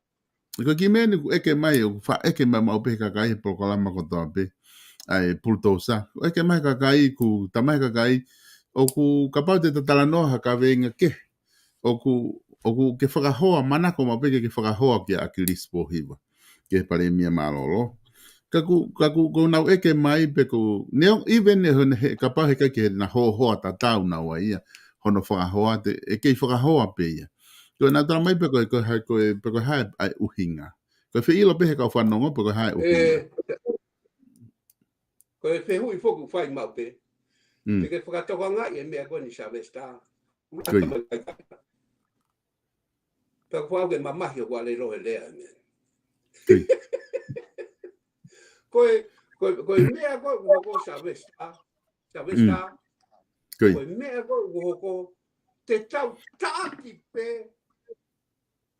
Ko e kiʻi meʻa ni ʻoku ʻeke mai, ʻoku faʻa ʻeke mai maʻu pē he kakai he polokalama kotoa pē. ʻA e pulutousa. ʻOku ʻeke mai kakai, ʻoku talamai kakai, ʻoku kapau te ta talanoa ha kaveinga kehe. ʻOku, ʻoku ke fakahoa, manako maʻu pē ke ke fakahoa kia ʻAkilisi Pōhiva. Ki he palēmia mālōlō. Ka ʻoku, ka ʻoku, ʻoku nau ʻeke mai pe ʻoku, neo, even he, he, kapau he ʻikai ke na hohoa tatau naua ia, hono fakahoa te, ʻe kei fakahoa pē ia. Ko ʻenau talamai pe ko e, ko e hā, ko e, pe ko e hā e ʻuhinga. Ko e feʻilo pē he kau fanongo pe ko e hā e ʻuhinga. ʻE, ko e fehuʻi foki ʻoku fai maʻu pē. Mm. Te ke fakatokangaʻi e meʻa ko eni Sylvester. Ko ia. Pea ko au ke mamahi ʻoku ʻalelo he lea e meʻa. Ko ia. Ko e, ko e, ko e meʻa ko ē ʻoku hoko Sylvester. Sylvester. Mm. Ko ia. Ko e meʻa ko ē ʻoku hoko te tau taʻaki pē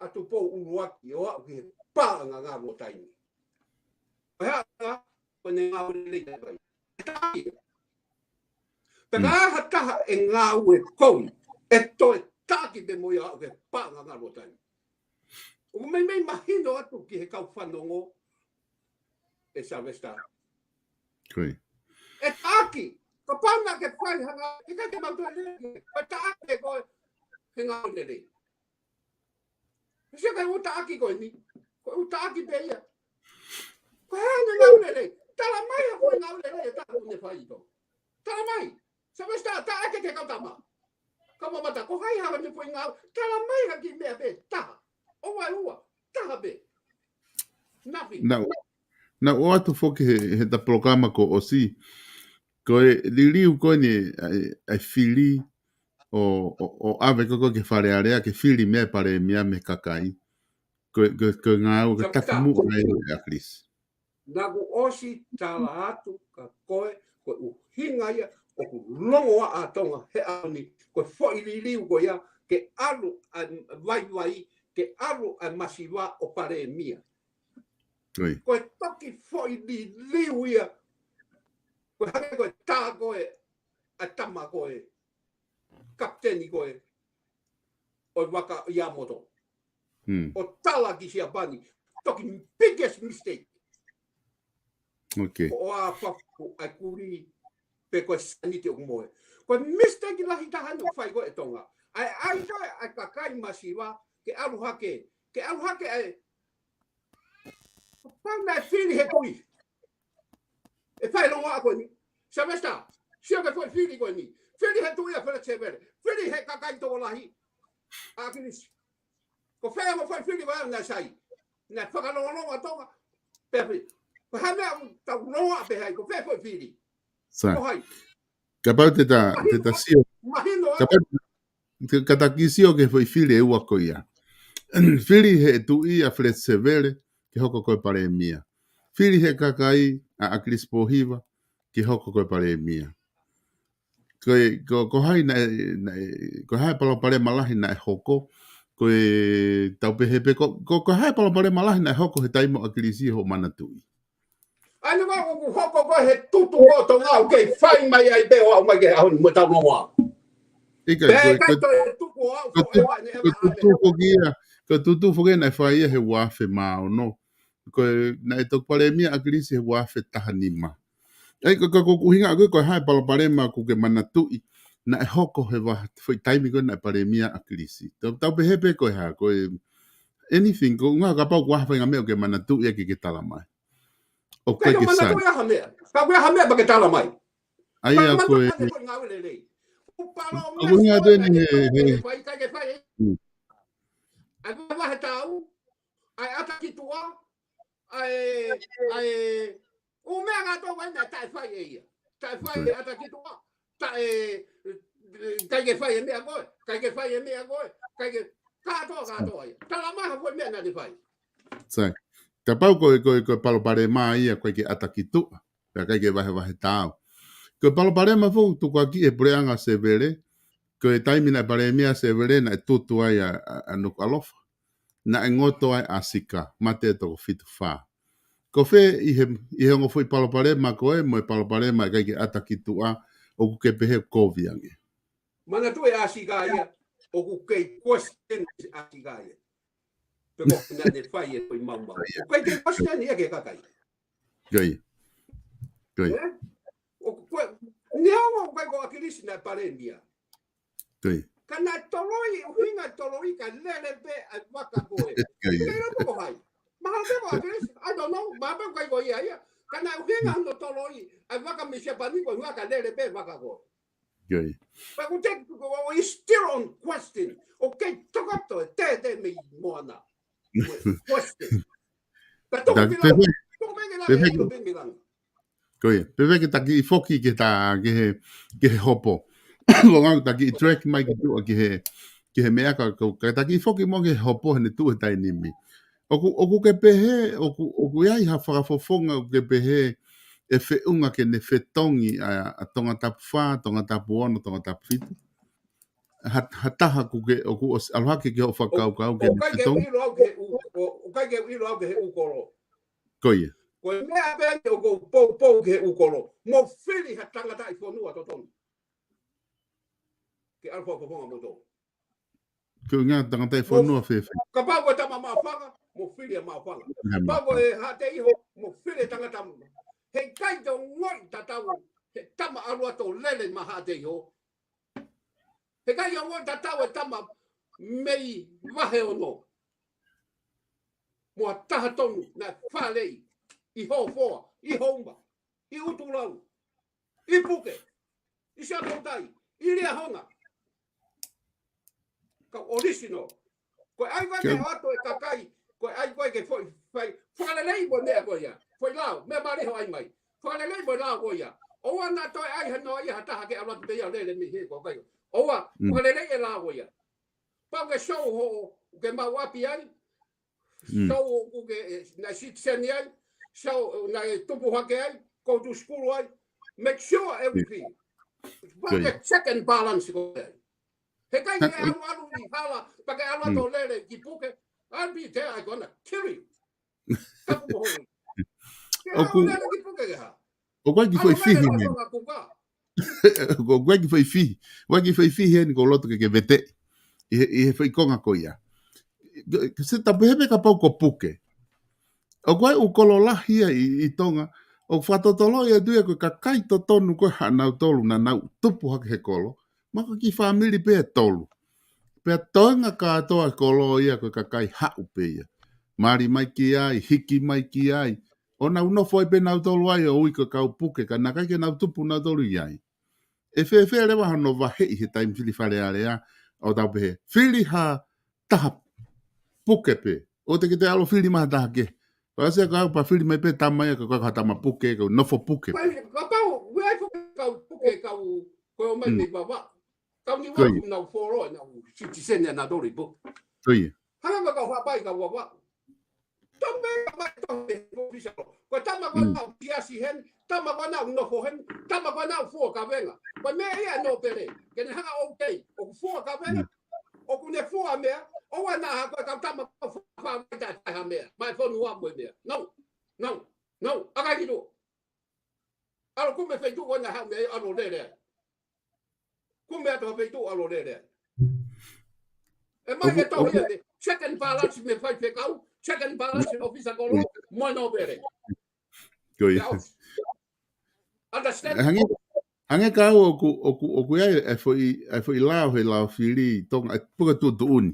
ʻa Tupou ʻUluaki ʻo aʻu ki he paʻanga ngalo taimi. Ko e hā, ko ʻene ngāue lelei ka pai. Taʻaki. Pea Mm. ka ha taha ʻe ngāue kovi, ʻe toe taʻaki pē mo ia ʻo aʻu ki he paʻanga ngalo taimi. ʻOku meimei mahino atu ki he kau fanongo ʻe Sylvester. Ko ia. ʻE taʻaki. Kapau naʻa ke fai ha ngāue, ʻikai ke mau toe lele, ʻe taʻaki koe he ngāue lelei. He sia kai ʻoku taʻaki koe ni. Ko e ʻoku taʻaki pē ia. Ko e hā e ngāue lelei? Talamai ha foʻi ngāue lelei ʻe taha ʻoku ne fai ʻi tō. Talamai. Sylvester, taʻaki ke kau tama. Kau mamata, ko hai ha ne foʻi ngāue? Talamai ha kiʻi meʻa pē taha. ʻO wai ua. Taha pē. Nothing. Naʻa, naʻa ʻoatu foki he, he ta polokalama kuo ʻosi. Ko e liliu ko eni ʻa e, ʻa e fili ʻo, ʻo, ʻo ʻave ko ē ki he Fale Alea ke fili mei ai e palēmia mei he kakai. Ko e, ko e, ko e ngāue, ko e Sylvester, takimuʻa ʻa e ʻAkilisi. Naʻa ku ʻosi tala atu kia koe, ko e ʻuhinga ia ʻoku longoaʻa ʻa Tonga he ʻaho ni, ko e foʻi liliu ko ia, ke ʻalu ʻa e vaivai, ke ʻalu ʻa e masiva ʻo palēmia. Ko ia. Ko e toki foʻi liliu ia, ko e hangē ko e tā ko ē ʻa e tama ko ē, kapiteni ko ē ʻo e vaka ʻIamoto. Hmm. ʻO tala ki Siapani. Toki biggest mistake. Okay. Ko ʻoa papu ʻa e kuli pe ko e sēniti ʻoku mohe. Ko e mistake lahi taha ʻoku fai ko ē ʻe Tonga. ʻA e ʻai ko ē ʻa e kakai masiva ke ʻalu hake. Ke ʻalu hake ʻa e Pau naʻe fili he tuʻi. ʻE fai longoaʻa ko eni. Sylvester, sio ki he foʻi fili ko eni. Fili he tuʻi ʻa Fred Sevele. Fili he kakai tokolahi. ʻAkilisi. Ko fē mo e foʻi fili ko ē naʻe sai. Naʻe fakalongolongo ʻa Tonga. Pea fili. Ko e hā e meʻa ʻoku tau longoaʻa pē ai. Ko fē foʻi fili. Sai. Ko hai. Kapau te ta, te ta Mahino, sio. Mahino, Kapau te, ka ta kiʻi sio ki he foʻi fili ʻe ua ko ia. Fili he tuʻi ʻa Fred Sevele ke hoko ko e palēmia. Fili he kakai ʻa ʻAkilisi Pōhiva ke hoko ko e palēmia. Ko e, ko, ko hai naʻe, naʻe, ko hai e palopalema lahi naʻe hoko, ko e tau pehē pē, ko, ko, ko hai e palopalema lahi naʻe hoko he taimi ʻo ʻAkilisi hoʻo manatuʻi. ʻAni ʻoku hoko ko e he tutu ko Tonga ʻoku kei fai mai ai pē ʻo aʻu mai ki he ʻaho ni mo tau noa. ʻIkai, ko e, ko e, ko e tutu, ko e tutu foki ia, ko e tutu foki ia naʻe fai ia he ua afe mā ono. Ko e naʻe toki palēmia ʻa ʻAkilisi he ua afe taha nima. ʻAi, ko, ko, ko e ʻuhinga ko e, ko e hā e palopalema ʻoku ke manatuʻi naʻe hoko he ua, foʻi taimi ko ē naʻe palēmia ʻa ʻAkilisi. Tau, tau pehē pē ko e hā, ko e anything, ko e ʻuhinga kapau ko e hā e faʻahinga meʻa ʻoku ke manatuʻi ʻa e ke, ke tala mai. ʻOku ʻikai ke manatuʻi ha meʻa. Ka ko e hā e meʻa pea ke tala mai. ʻAi, ʻa ko e, ko e ngāue lelei. ʻOku palo ʻoku ʻuhinga atu eni he, he. Fai, ʻikai ke fai. ʻAi, ʻa e ʻata ki tuʻa, ʻa e, ʻa e, ʻū meʻa ngā tau vai na taʻe fai ʻe ia. Taʻe fai ʻe ʻata ki tuʻa, taʻe, ʻikai ke fai e meʻa ko ē, ʻikai ke fai e meʻa ko ē, ʻikai ke, kātoa, kātoa ia. Tala mai ha foʻi meʻa naʻa ne fai. Sai. Kapau ko e, ko e, ko e palopalema ia ko e ʻikai ke ʻata ki tuʻa, pea ʻikai ke vahevahe taau. Ko e palopalema foki tukuakiʻi he puleʻanga Sevele, ko e taimi naʻe palēmia Sevele naʻe tutu ai ʻa, ʻa, ʻa Nukuʻalofa. Naʻe ngoto ai ʻa Sika, mate toko fitu fā. Ko fē ʻi he, ʻi he ongo foʻi palopalema ko ē, mo e palopalema ʻikai ke ʻata ki tuʻa, ʻoku ke pehē kovi ange. Manatuʻi ʻa Sika ia, ʻoku kei question ʻa Sika ia. Pe ko e hā naʻa ne fai e foʻi maumau. ʻOku kei question ia ki he kakai. Ko ia. Ko ia. ʻE? ʻOku ko e, neongo ʻoku ʻikai ko ʻAkilisi naʻe palēmia. Ko ia. Ka naʻe toloi, ʻuhinga toloi ka lele pē ʻa e vaka ko ē. Ko ia. ʻIkai lava ko hai. Mahalo pē ko ʻAkilisi, I don't know, mahalo pē ʻikai ko ia ia. Ka naʻe ʻuhinga hono toloi ʻa e vaka mei Siapani ko e ʻuhinga ka lele pē vaka ko ē. Ko ia. But we take, we still on question. ʻOku kei tokato e tētē mei moana. Question. Ka toki pila, toki mei ke la, toki mei ke la. Ko ia, pea ke taki foki ke ta, ke he, ke he hopo. Ko ngā taki track mai ki tuʻa ke he, ke he meʻa ka, ka, ka taki foki mo ke he hopo he ne tuʻu he taimi ni. ʻOku, ʻoku ke pehē, ʻoku, ʻoku ʻi ai ha fakafofonga ʻoku ke pehē ʻe feʻunga ke ne fetongi ʻa, ʻa Tongatapu fā, Tongatapu ono, Tongatapu fitu. Ha, ha taha ʻoku ke, ʻoku ʻosi ʻalu hake ki hoʻo fakakaukau ke ne fetongi. ʻOku ʻikai ke u ʻilo au ke he ʻū, ʻo, ʻoku ʻikai ke u ʻilo au ke he ʻū kolo. Ko ia. Ko e meʻa pē ʻoku ou poupou ki he ʻū kolo. Mo fili ha tangataʻi fonua totonu. Ke ʻalu fakafofonga mo tō. Ko e ngaahi tangataʻi fonua fēfē. Kapau ko e tama Maʻufanga, mo fili ʻa Maʻufanga. Kapau ko e Haʻateiho, mo fili tangata mo. He ʻikai te u ongoʻi tatau, he tama ʻalu atu ʻo lele maʻa Haʻateiho. He ʻikai ongoʻi tatau e tama mei Vaheono. Mo ha taha tonu naʻe fālei ʻi Hofoa, ʻi Houma, ʻi ʻUtulau, ʻi Puke, ʻi Siaʻatoutai, ʻi Liahona. Ka ʻorisino. Ko e ʻai ko ē ke ʻoatu e kakai, ko e ʻai ko ē ke foʻi fai, fakalelei mo e meʻa ko ia. Foʻi lao, meʻa mālie hoʻo ʻai mai. Fakalelei mo e lao ko ia. ʻOua naʻa toe ʻai hano ia ha taha ke ʻalu atu pē ia ʻo lele mei he ko kai. ʻOua, fakalelei e lao ko ia. Pau ke show hoʻo, ke maʻu ʻapi ai. Show ʻoku ke, eh, naʻe citizen ai. Show, eh, naʻe tupu hake ai. Go to school ai. Make sure everything. Pau ke check and balance ko ai. He ʻikai ke ʻalu ʻalu ʻi hala, pea ke ʻalu atu ʻo lele ki Puke. I'll be there, I gonna kill you. Tapu mo hoi. Ke ʻalu ʻo lele ki Puke ke hā? ʻOku ʻikai ke foʻi fihi ni. ʻOku ʻikai ke foʻi fihi. ʻOku ʻikai ke foʻi fihi eni ʻoku ou loto ke ke vete. ʻI he, ʻi he foʻi konga ko ia. Ke se tapu he meʻa kapau ko Puke. ʻOku ʻi ai ʻū kolo lahi ia ʻi, ʻi Tonga. ʻOku fakatotolo ia atu ia ko e kakai totonu ko ē haʻanautolu naʻa nau tupu hake he kolo. Maka ki fāmili pē ʻe tolu. Pea toenga kātoa e kolo ia ko e kakai haʻu pē ia. Mali mai ki ai, hiki mai ki ai. ʻO nau nofo ai pē nautolu ai ʻo ui ko e kau Puke ka naʻe ʻikai ke nau tupu nautolu ʻi ai. ʻE fēfē leva hono vaheʻi he taimi fili Fale Alea ʻo tau pehē. Fili ha taha Puke pē. ʻO te ke te ʻalu fili mai ha taha kehe. Pea se ka pa fili mai pē tama ia ka ko ha tama Puke, ka nofo Puke. Kapau, ʻoku ʻi ai foki kau Puke, kau ko e ō mai mei Vavaʻu. Kau Niuafu nau folo, nau citizen ʻanautolu ʻi Puke. Ko ia. Hanga ka kau hapai kau Vavaʻu. Tau mei ka mai tau he ofisa. Ko e tama ko ē naʻa ku siasi heni, tama ko ē naʻa ku nofo heni, tama ko ē naʻa ku fua kavenga. Ko e meʻa ia ʻa Nōpele, ke ne hanga ʻo tei, ʻoku fua kavenga, ʻoku ne fua meʻa, ʻoua naʻa ha ko e kau tama ko ē fua kavenga taʻe fai ha meʻa, mai fonua mo e meʻa. No, no, no, ʻikai ke tuʻu. ko ena haʻu mei ai ʻalu lele ai. Kume atu ha feituʻu ʻalu lele ai. ʻE mai ke tau hia me check and balance mei he faifekau, check and balance ʻofisa kolo, mo e nōpele. Ko ia. Understand? Hangē, hangē ka ʻoku, ʻoku, ʻoku ʻi ai e foʻi, e foʻi lao he lao fili ʻi Tonga, ʻe puka tuʻutuʻuni.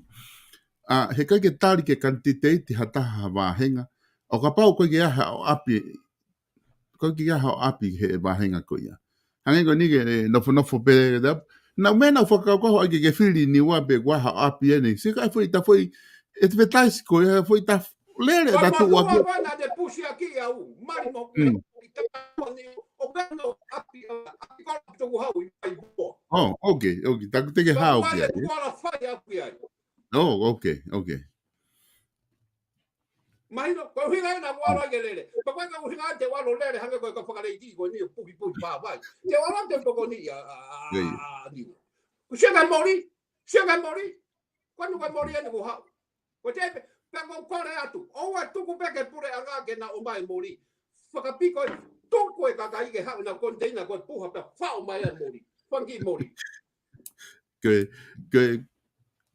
ʻA, he ʻikai ke tali ke kanititeiti ha taha ha vāhenga, ʻo kapau ʻoku ʻikai ke ʻi ai haʻo ʻapi, ʻoku ʻikai ke ʻi ai haʻo ʻapi he vāhenga ko ia. Hangē ko eni ke, ʻe, nofonofo pē, naʻa, naʻa mei naʻa fakakaukau ai ke, ke fili Niua pe ʻoku ʻi ai haʻo ʻapi eni. Sio ki he foʻi ta foʻi, advertise ko ia, foʻi ta lele ʻa e ta tuʻu ʻaki. Ko e motuʻa ko ena te pusi ʻaki au, mali mo ke, ʻi te kua ni, ʻo ke no ʻapi, ʻapi ko la tuku hau ʻi ai ua. Oh, okay, okay. Taku te ke hau ki ai. Ko e motuʻa la fai ʻapi ai. Oh, okay, okay. Mahino, ko e ʻuhinga ena ʻoku ʻalu ai ke lele. Pea ko e ʻuhinga te u ʻalu lele, hangē ko e kau fakaleiti ko eni ʻo pukipuki pāvai. Te u ʻalu te u tokoni ia, ʻa, ʻa, ʻa, ʻa, ni. Ko e sio ki he moli, sio ki he moli. Ko ena ko e moli eni ko haʻu. Ko e te pe, pea ko e kole atu. ʻOua tuku pē ki he puleʻanga ke na ʻomai moli. Fakapiko e tuku e kakai ke haʻu na container ko e puha pea faʻo mai ai moli. Fanga kiʻi moli. Ko e, ko e,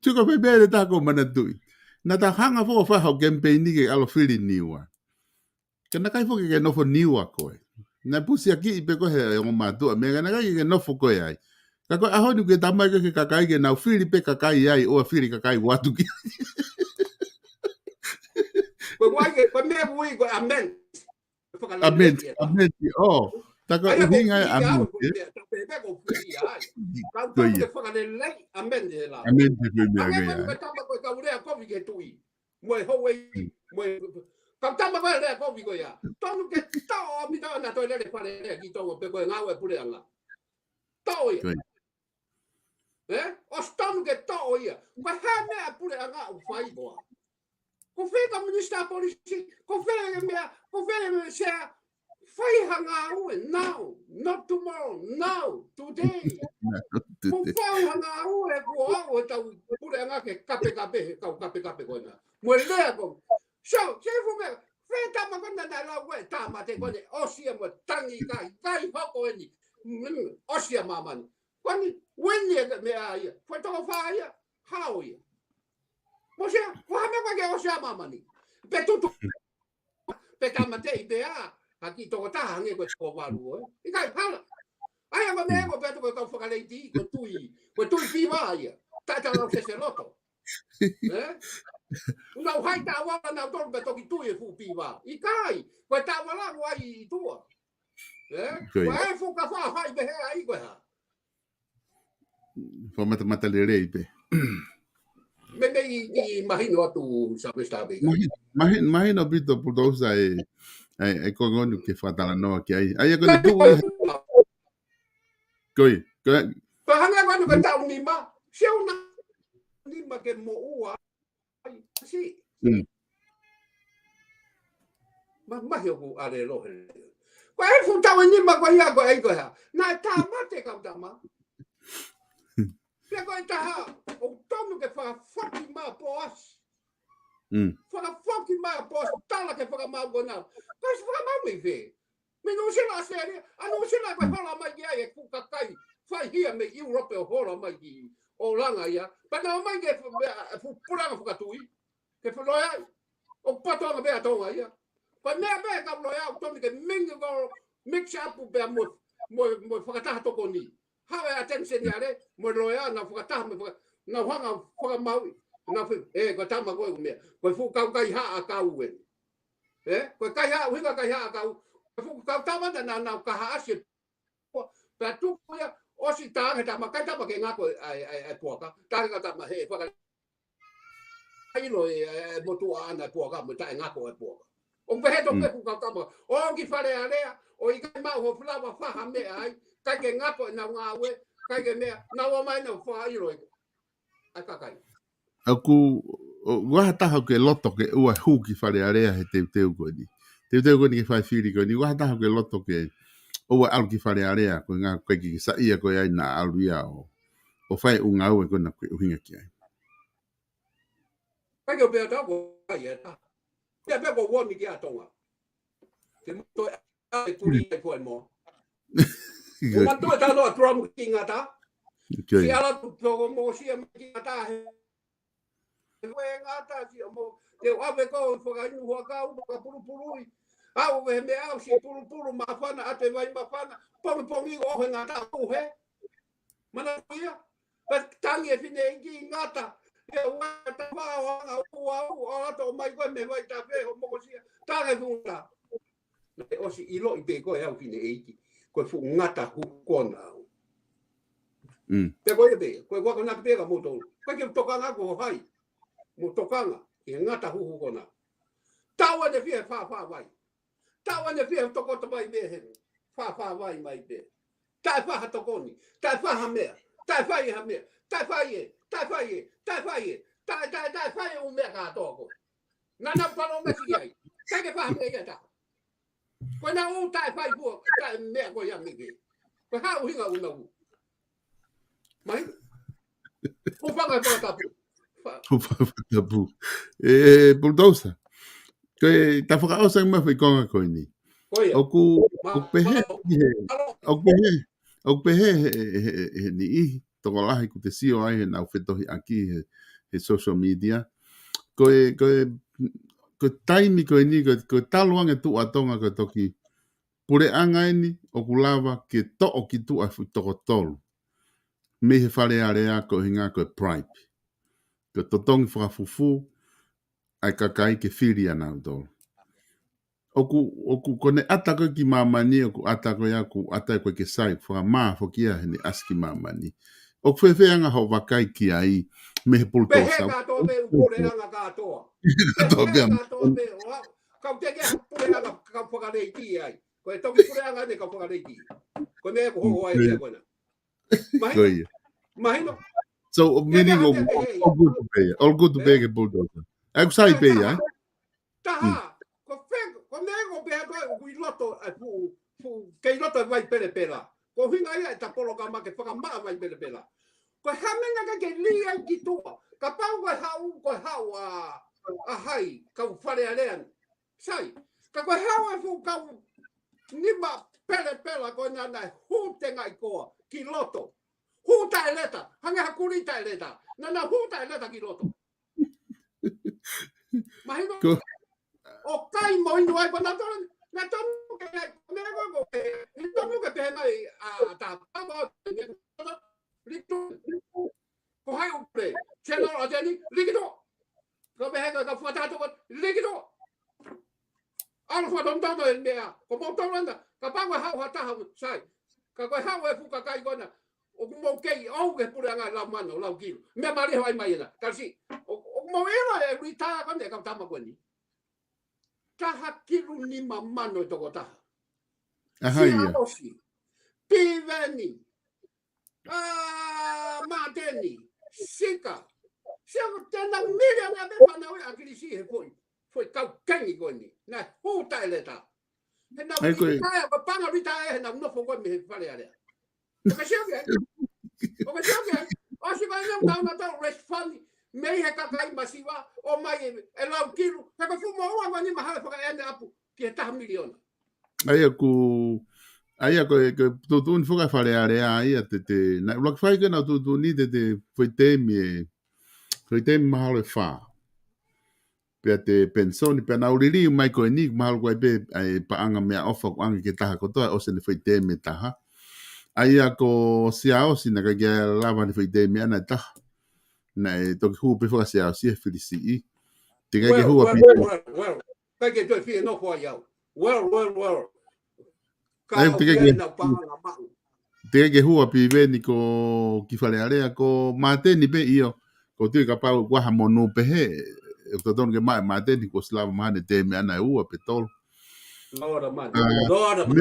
tuku pē pē le ta ko manatuʻi. Naʻa ta hanga foki ʻo fai haʻo kemipeini ke ʻalu fili Niua. Ka naʻe ʻikai foki ke nofo Niua koe. Naʻe pusi ʻaki pē koe he ongo mātuʻa. Meʻa ka naʻe ʻikai ke nofo koe ai. Ka ko e ʻaho ni ke tamai ke kakai ke nau fili pē kakai ai, ʻoua fili kakai ʻoatu ki. Ko e ʻuhi ke, ko e meʻa ʻoku ui ko e amend. Amen, amen. Oh, ta ko e ʻuhinga e amen. Ko ia. Amen, amen, ko ia. Ko e tama ko e kau lea kovi ki he tuʻi. Mo e houʻeiki, mo e kau tama ko e lea kovi ko ia. Tonu ke tau mi tau na toe lele fale lea ki Tonga pe ko e ngāue puleʻanga. Tau ia. Ko ia. ʻE? ʻOsi tonu ke toʻo ia. Ko e hā e meʻa puleʻanga ʻoku fai koā? Ko fē ka minisitā polisi, ko fē e meʻa, ko fē e meʻa sea, fai ha ngāue now, not tomorrow, now, today. Ko fai ha ngāue kuo aʻu e tau puleʻanga ke kapekape, he kau kapekape ko ena. Mo e lea ko. So, se fu meʻa, fē tama ko ena naʻe lau ko e tama te ko ena, ʻosi ia mo tangi kai, kai hoko eni, ʻosi ia māmani. Ko eni, ueni e meʻa ia. Ko e toko fā ia, hao ia. Mo sea, ko ha meʻa ko e ke ʻosi ʻa māmani. Pe tutu. Pe tāmateʻi pe ʻa, ha kiʻi toko taha hangē ko e toko valu, ʻe. ʻIkai hala. ʻAi ʻa meʻa ko e pe tuku kau fakaleiti, ko e tui, ko e tui piva ia. Taʻe tala o sese loto. ʻE? Nau hai taʻavala nau tolu pe toki tui e fuʻu piva. ʻIkai, ko e taʻavala ʻoku ʻi tua. ʻE? Ko ia. Ko e fuka fā hai pe he ai ko e hā. Fakamatamata lelei pē. Meimei ʻi, ʻi mahino atu Sylvester pē. Mahi-, mahi-, mahino ʻaupito Pulutousa e, e, e ko ngonu ke fakatalanoa ki ai. ʻAi ko e tuʻu ia. Ko ia, ko ia. Pea hanga ko anu ka tau nima, se una nima ke moʻua ai, si. Mm. Ma, mahi ʻoku ʻalelo he. Ko e fuʻu tau e nima ko ia ko e ko ia. Naʻe tāmate kau tama. Pea ko e taha, ʻoku tonu ke fakafoki mai poasi. Mm. Fakafoki mai poasi, tala ke fakamau ko na. Ko e si fakamau mei fē. Mei Nuʻusila, ʻAositelēlia, ʻa Nuʻusila ko e hola mai ki ai e fuʻu kakai. Fai hia mei ʻIulope ʻo hola mai ki ʻolunga ia. Pea nau mai ke fu-, mea, e fuʻu puleʻanga fakatui. Ke fuʻu loea ai. ʻOku pato anga pē ʻa Tonga ia. Ko e meʻa pē ka loea ʻoku tonu ke mingi ko mix up pea mo, mo, mo fakataha tokoni. Haʻu e attention ia le, mo loea, nau fakataha, mo faka-, nau hanga fakamau, nau fe-, ʻe, ko e tama ko e meʻa. Ko e fuʻu kau kaihaʻa kau eni. ʻE, ko e kaihaʻa, ʻuhinga kaihaʻa kau, ko e fuʻu kau tama na, na, nau kahaʻasi e pea tuku ia, ʻosi tā ke tama, kai tama ke ngako e, e, e, e puaka, tā ke ka tama he, faka-, ʻilo e, e, e motuʻa ʻana e puaka, mo taʻe ngako e puaka. ʻO pehē tō Mm. pē fuʻu kau tama, ō ki Fale Alea, ʻo ʻikai maʻu ho falaua faha meʻa ai, kai ke ngako e nau ngāue, kai ke meʻa, nau ō mai nau fakaʻilo e, ʻa e kakai. ʻOku, ʻo, ʻoku ʻi ai ha taha ʻoku ke loto ke ʻoua hū ki Fale Alea he teuteu ko eni. Teuteu ko eni ke fai fili ko eni. ʻOku ʻi ai ha taha ʻoku ke loto ke ʻoua ʻalu ki Fale Alea, ko e ʻuhinga ko e kiʻi saiʻia ko ē ʻa ia naʻa ʻalu ia ʻo, ʻo fai e ʻū ngāue ko ena ʻoku ke ʻuhinga ki ai. Kai ke o pea tau ko ai e ta. Pea pea ko uoni ki a Tonga. Ke mo toe ʻa e kuli ai ko e mo. Ua matu e tano a Trump ki Ngata. Okay. Si ala tu toko mo si a ki Ngata he. He ko e Ngata si mo. Te ave ko fakainu huakau, fakapulupului. Au he meʻa au si pulupulu mafana, ate vai mafana. Pongipongi o he Ngata au he. Mana ia. Ka tangi e fine ki Ngata. Ia ua ta fa o anga ua u o ato mai ko me vai ta fe ho mo ko si a. Tangi funga. Naʻe ʻosi ʻiloʻi pē ko e au fine ʻeiki. Ko e fuʻu Ngata Hukukona au. Mm. Pea ko ia pē, ko e ua ko na pē ka mo tō. Ko e ke tokanga ko hai. Mo tokanga, ki he Ngata Hukukona. Tau ane fie fa fa vai. Tau ane fie tokoto vai me he. Fa fa vai mai pē. Tae fa ha tokoni. Tae fa ha meʻa. Tae fai ha meʻa. Tae fai e. Tae fai e. Tae fai e. Tae, tae, tae fai e u meʻa ka toko. Nana palo me si ai. Tae ke fa ha meʻa ia ta. Ko na u tae fai fua, tae meʻa ko ia me ke. Ko ha u hinga u na u. Mai. Ko fanga ko tapu. Ko fanga tapu. E, Bulldozer. Ko e, ta fakaʻosi mai fai konga ko eni. Ko ia. ʻOku, ma-, ʻoku pehē, ma-, he, ma-, ʻoku pehē, ʻoku pehē, he, he, he, he niʻihi tokolahi kuo te sio ai he nau fetohi ʻaki he, he social media. Ko e, ko e, ko e taimi ko eni, ko e, ko e talu ange tuʻa Tonga ko e toki puleʻanga eni ʻoku lava ke toʻo ki tuʻa fu-, toko tolu. Mei he Fale Alea ko e hinga ko e bribe. Ko e totongi fakafufū, ʻa e kakai ke fili ʻa nautolu. ʻOku, ʻoku ko ne ʻata ko ē ki māmani, ʻoku ʻata ko ia, ʻoku ʻata ko ē ke sai, fakamā foki ia he ne ʻasi ki māmani. ʻOku fēfē anga hoʻo vakai ki ai, mei he Bulldozer. Pehē kātoa pē ʻū puleʻanga kātoa. Kātoa pē. Pehē kātoa pē, ʻo, kau te ke puleʻanga, kau fakaleiti ai. Ko e toki puleʻanga ne kau fakaleiti. Ko e meʻa ko hoʻo ai, mm, pea ko ena. Mahino. Ko ia. Mahino. So, meaning all good to pay. All good to pay ke Bulldozer. ʻOku sai pē ia, ē? Taha. Ko fē, ko meʻa ko pea ko ʻoku ʻi loto ʻa e fuʻu, fuʻu, kei loto e vai pelepela. Ko hinga ia e ta polokalama ke fakamaʻa vai pelepela. Ko e hā e meʻa ke ke lī ai ki tuʻa. Kapau ko e haʻu, ko e haʻu ʻa, ʻa hai, kau Fale Alea ni. Sai, ka ko e haʻu e fuʻu kau nima pelepela ko ena naʻe hū tengaʻi koa ki loto. Hū taʻeleta, hangē ha kulī taʻeleta. Naʻa na hū taʻeleta ki loto. Mahino? Ko- ʻO kai mo inu ai ko na tonu, na tonu ke, me ko ko ke, ni tonu ke pehē mai, ʻa, ta, pa, pa, litu. Ko hai ʻoku pule, General Attorney, likito. Ko pehē ko e ka fuata to ko, likito. ʻAlu fua tontono e meʻa, ko mau tau landa, kapau ko e haʻu ha taha, sai. Ka ko e haʻu e fuʻu kakai ko ena, ʻoku mau kei ʻoku ke puleʻanga lau mano, lau kilu. Meʻa mali ho ai mai ena, kasi. ʻO, ʻoku mau ʻilo e retire ko ena e kau tama ko eni. Taha kilu nima mano e tokotaha. ʻA hai ia? Siaosi. Piveni. ʻA, Mateni, Sika. Sika ko tena miliona me fanau e ʻAkilisi he foʻi. Foʻi kau kengi ko eni. Naʻe hū taʻeleta. He nau retire, ko e panga retire, he nau nofo ko ē mei he Fale Alea. ʻOku ke sio ki ai. ʻOku ke sio ki ai. ʻOsi ko ena tau na tau raise fund. Mei he kakai masiva, ʻomai e, e lau kilu. He ko e fuʻu moʻua ko eni mahalo fakaʻene apu. Ki he taha miliona. ʻA ia ko, ʻa ia ko e, ko e tuʻutuʻuni foki ʻa e Fale Alea ʻa ia te te, naʻe ʻuluaki fai ko ē ʻenau tuʻutuʻuni te te foʻi teemi ē, foʻi teemi mahalo ʻe fā. Pea te penisoni, pea nau liliu mai ko eni, mahalo ko e pē, ʻa e paʻanga meʻaʻofa ʻoku ʻange ki he taha kotoa, ʻosi ʻene foʻi teemi ʻe taha. ʻA ia ko Siaosi naʻe ʻikai ke lava ʻene foʻi teemi ʻaʻana ʻe taha. Naʻe toki hū pē foki ʻa Siaosi he fili siʻi. Teʻeki ai ke hū ʻa Piveni. Kai ke toe fie nofo ai au. Well, well, well. Ka ai, au teʻeki ai ke, nau panga maʻu. Teʻeki ai ke hū ʻa Piveni ko ki Fale Alea ko Mateni pē ʻio. Ko tui kapau ʻoku ʻi ai ha monū pehē. ʻE totonu ke maʻu ʻe Mateni ko e ʻosi lava mai ʻene teemi ʻaʻana ʻe ua pe tolu. Lord Almighty. ʻA, Lord Almighty.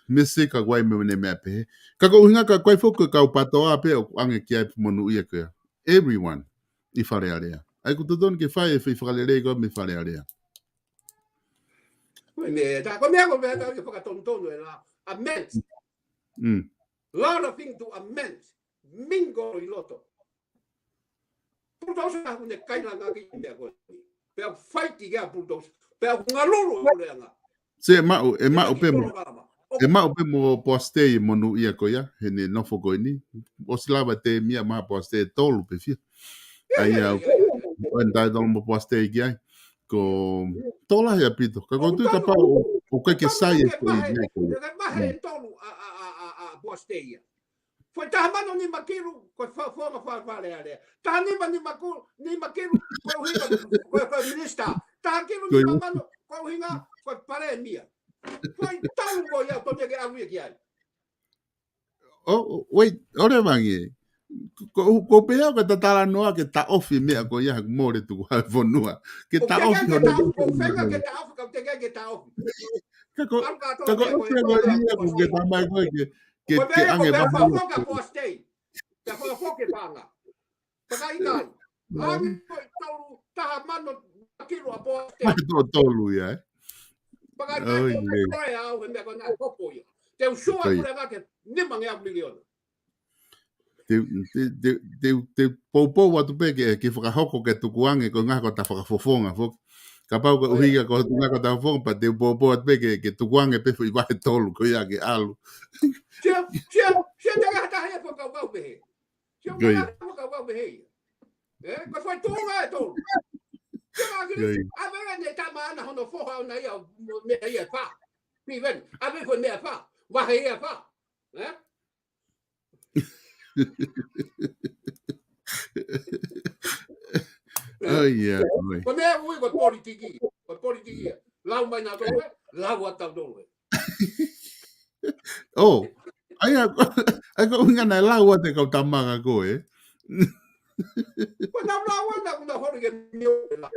Me, me Sika ʻoku ʻi ai mo ʻene meʻa pehē. Ka ko e ʻuhinga ka ko e foki ko e kau PATOA pē ʻoku ʻange ki ai e monū ia ko ia. Everyone ʻi Fale Alea. ʻA ia ʻoku totonu ke fai e foʻi fakalelei ko ē mei Fale Alea. Ko e meʻa, ta, ko e meʻa ko e meʻa ta ke fakatonutonu e la, amend. Mm. Lot of things to amend. Mingo ʻi loto. Bulldozer ʻoku ne kailanga ki he meʻa ko eni. Pea fight ki he Bulldozer. Pea ngalulu ʻa e puleʻanga. Se maʻu, ʻe maʻu pē mo. ʻE maʻu pē mo Poasi Tei e monūʻia ko ia, heʻene nofo ko eni. ʻOsi lava e teemia maha Poasi Tei, tolu pē fiha. ʻA ia, ʻoku entitled mo Poasi Tei ki ai. Ko tokolahi ʻaupito. Ka ʻoku ou tui kapau ʻoku ʻikai ke sai e foʻi meʻa ko ia. Foʻi taha mano nima kilu, ko e fa-, fofonga Fale Alea. Taha nima nima ku-, nima kilu, ko e ʻuhinga, ko e, ko e minisitā. Taha kilu nima mano, ko e ʻuhinga, ko e palēmia. Foʻi talu ko ia, ʻoku totonu ke ʻalu ia ki ai. ʻO, ʻo, wait, ʻo le vangi. Ko, ko, ko pehē au ke ta talanoa ke taʻofi meʻa ko ia he mole tuku hau fonua. Ke taʻofi hono. Ko fenga ke taʻofi, ka te ke taʻofi. Ka ko, ka ko ʻosi ko ia ko ke tamai ko ke, ke, ke ange vaha. Ko e meʻa ko e fakafoki Poasi Tei. Ke fakafoki paʻanga. Pakaʻikai. Ange ko e tolu, taha mano kilu ʻa Poasi Tei. Taha tolu ia, ē? Pakaʻikai ko e au he meʻa ko na hopo ia. Te u sua kule ngake nima ngeau miliona. Te, te, te, te, te poupou atu pē ke, ke fakahoko ke tukuange ko e ngaahi ko ta fakafofonga foki. Kapau ko e ʻuhinga ko e ngaahi ko ta fakafofonga, pea te poupou atu pē ke, ke tukuange pē foʻi vahe tolu ko ia ke ʻalu. Sia, sia, sia te ngata he fakakaukau pehē. Sia te ngata he fakakaukau pehē ia. Ē, ko e foʻi tuʻunga ʻe tolu. Sia ngata kiri, ʻave ne tama ana hono foha ona ia, meʻa ia fā. Piven, ʻave foʻi meʻa fā. Vahe ia fā. Ē? ʻAi, ia, ʻoi. Ko e meʻa ui ko e politiki, ko e politiki ia. Lau mai na tolu ē, lau atu tolu ē. ʻO, ʻa ia, ʻa ia ko e ʻuhinga naʻe lau atu e kau tamanga ko ē. Ko e nau lau atu, ko e nau holi ke mio ē la. ʻA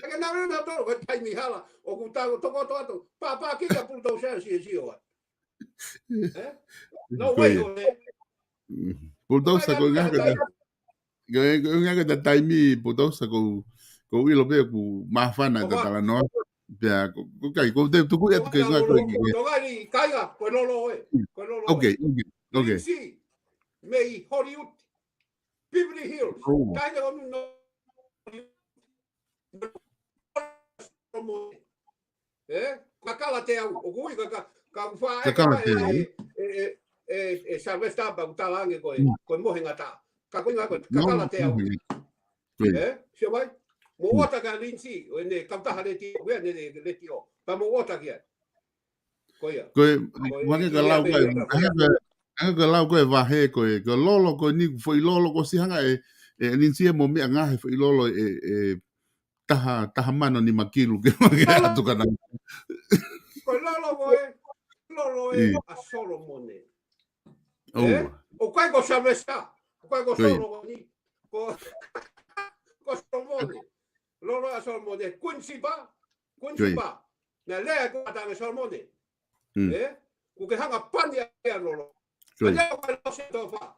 ia ke nau lau atu tolu, ko e taimi hala, ʻoku tau toko atu atu, pāpā ki ka pulu tau sea si e si o atu. Ē? No way, ʻo ē. Bulldozer ko e ngaahi ko e ta-, ko e, ko e ngaahi ko e ta taimi Bulldozer ko, ko ʻilo pē ʻoku māfana e ta talanoa. Pea ko, ko kai, ko te tuku ia ko e ngaahi ko e. Tonga ni, kai a, ko e lolo ē. Ko e lolo ē. Okay, okay, okay. Lindsay, mei Hollywood. Beverly Hills. Oh. Taina o nu no. Ē? Kakala te au, ʻoku ui ka, ka, ka fa-, ʻe, kakala te au. ʻE, ʻe, ʻe, ʻe, ʻe Sylvester pea ʻoku tala ange ko e, ko e mohe ngata. Ka ko e ngaahi ko e, kakala te au. Ē? Sio mai? Mo ʻota ka Lindsay, ʻo ne kautaha leti, ʻo ne, ne leti ʻo. Pea mo ʻota ki ai. Ko ia. Ko e, ko e, ʻuhinga ka lau ko e, ʻuhinga ka lau ko e vahe ko e, ko e lolo ko eni, foʻi lolo ko ʻosi hanga ʻe, ʻe Lindsay mo meʻa ngaahi foʻi lolo ʻe, ʻe, taha, taha mano nima kilu ke mage atu ka na. Ko e lolo ko e, lolo ē ʻa Solomone. ʻOku ʻikai ko Sylvester, ʻoku ʻikai ko Solomone. Ko, ko Solomone. Lolo ʻa Solomone. Queen Sheba, Queen Sheba. Naʻe lea ko ata me Solomone. Ē? Kuo ke hanga pani ʻa ia lolo. Ko ia ko e lose tofa.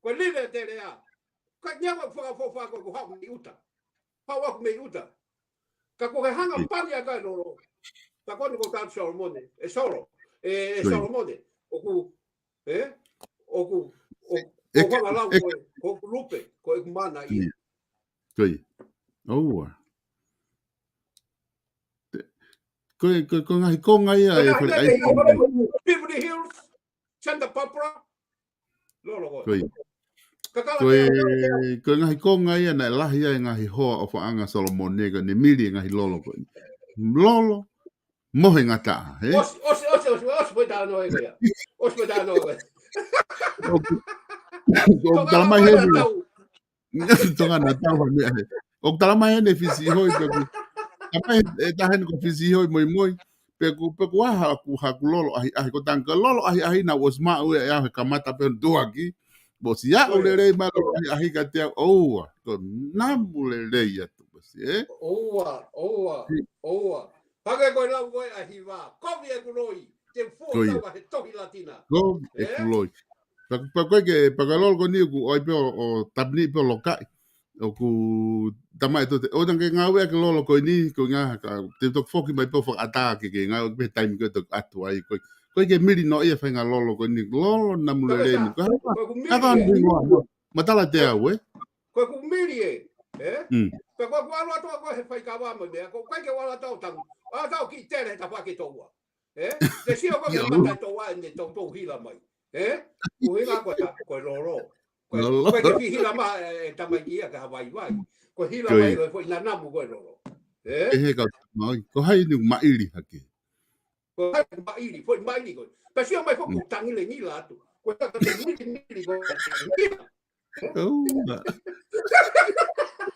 Ko e lile te lea. Ka nia ko fakafofa ko ko haʻu mei ʻuta. Haʻu aku mei ʻuta. Ka ko ke hanga pani ʻa kai lolo. Ka ko ni ko ka Solomone. ʻE Solo. ʻE, ʻe Solomone. ʻOku, ē? ʻOku, ʻo, ʻe, ʻo hanga lau ko e, ko ʻeku lupe, ko ʻeku mana ia. Ko ia. ʻOua. Ko e, ko e, ko e ngaahi konga ia ʻe fale ai. Beverly Hills, Santa Barbara, lolo ko ē. Ko ia. Kakala ko e, ko e ngaahi konga ia naʻe lahi ai e ngaahi hoa ʻofaʻanga Solomone ko ʻene mili e ngaahi lolo ko ē. Lolo, mohe ngata, ē? ʻOsi, ʻosi, ʻosi, ʻosi, ʻosi, poi tā no e ko ia. ʻOsi poi tā no e ko ia. ʻOku, ʻoku tala mai he ʻoku tala mai ʻene fisi hoi pe ʻoku. Tala mai ʻe taha ʻene ko fisi hoi moi moi. Pe ʻoku, pe ʻoku ʻaha ʻoku haku lolo ʻahiʻahi ko tanga lolo ʻahiʻahi naʻa ʻosi maʻu ʻe au he kamata pe ʻoku tuʻaki. Mo ʻosi aʻu lelei mai lolo ʻahiʻahi ka te au ʻoua. Ko namu lelei atu ʻosi, ē? ʻOua, ʻoua, ʻoua. Hake ko e lau ko e ʻa Hiva. Kovi ʻeku loi. Te fua tau ʻa he tohi Latina. Kovi ʻeku loi. Pea, pea ko e ke, pea ko e lolo ko eni ʻoku ʻoai pē ʻo, ʻo tapini pē ʻo lokaʻi. ʻOku tamaʻi tō te, ʻo tanga ke ngāue ʻa e lolo ko eni, ko e ngaahi ka, te toki foki mai pē ʻo fakaʻatā ke, ke ngāue pē taimi ko e toki atu ai, ko e, ko e ke mili noa ia fai ngaahi lolo ko eni, lolo namu lelei ni. Ka, ka, ka, matala te au, ē? Ko ʻeku mili ē, ē? Pea ko ʻeku ʻalu atu ko e he fai kava mo e meʻa, ko e kai ke ʻalu atu au tangu, ʻalu atu au ki tele he tapa ke toua. Ē? Te sio ko e mata e tau ʻa ʻene toutou hila mai. Ē? Ko e hila ko e, ko e lolo. Ko e, ko e ke hila mai e tamaiki ia ke havaivai. Ko e hila mai ko e foʻi nanamu ko e lolo. Ē? He kau mai. Ko hai ni maʻili hake. Ko hai maʻili, foʻi maʻili ko. Pea sio mai foʻi ko tangile ngila atu. Ko e kaka te mili mili ko e ngila.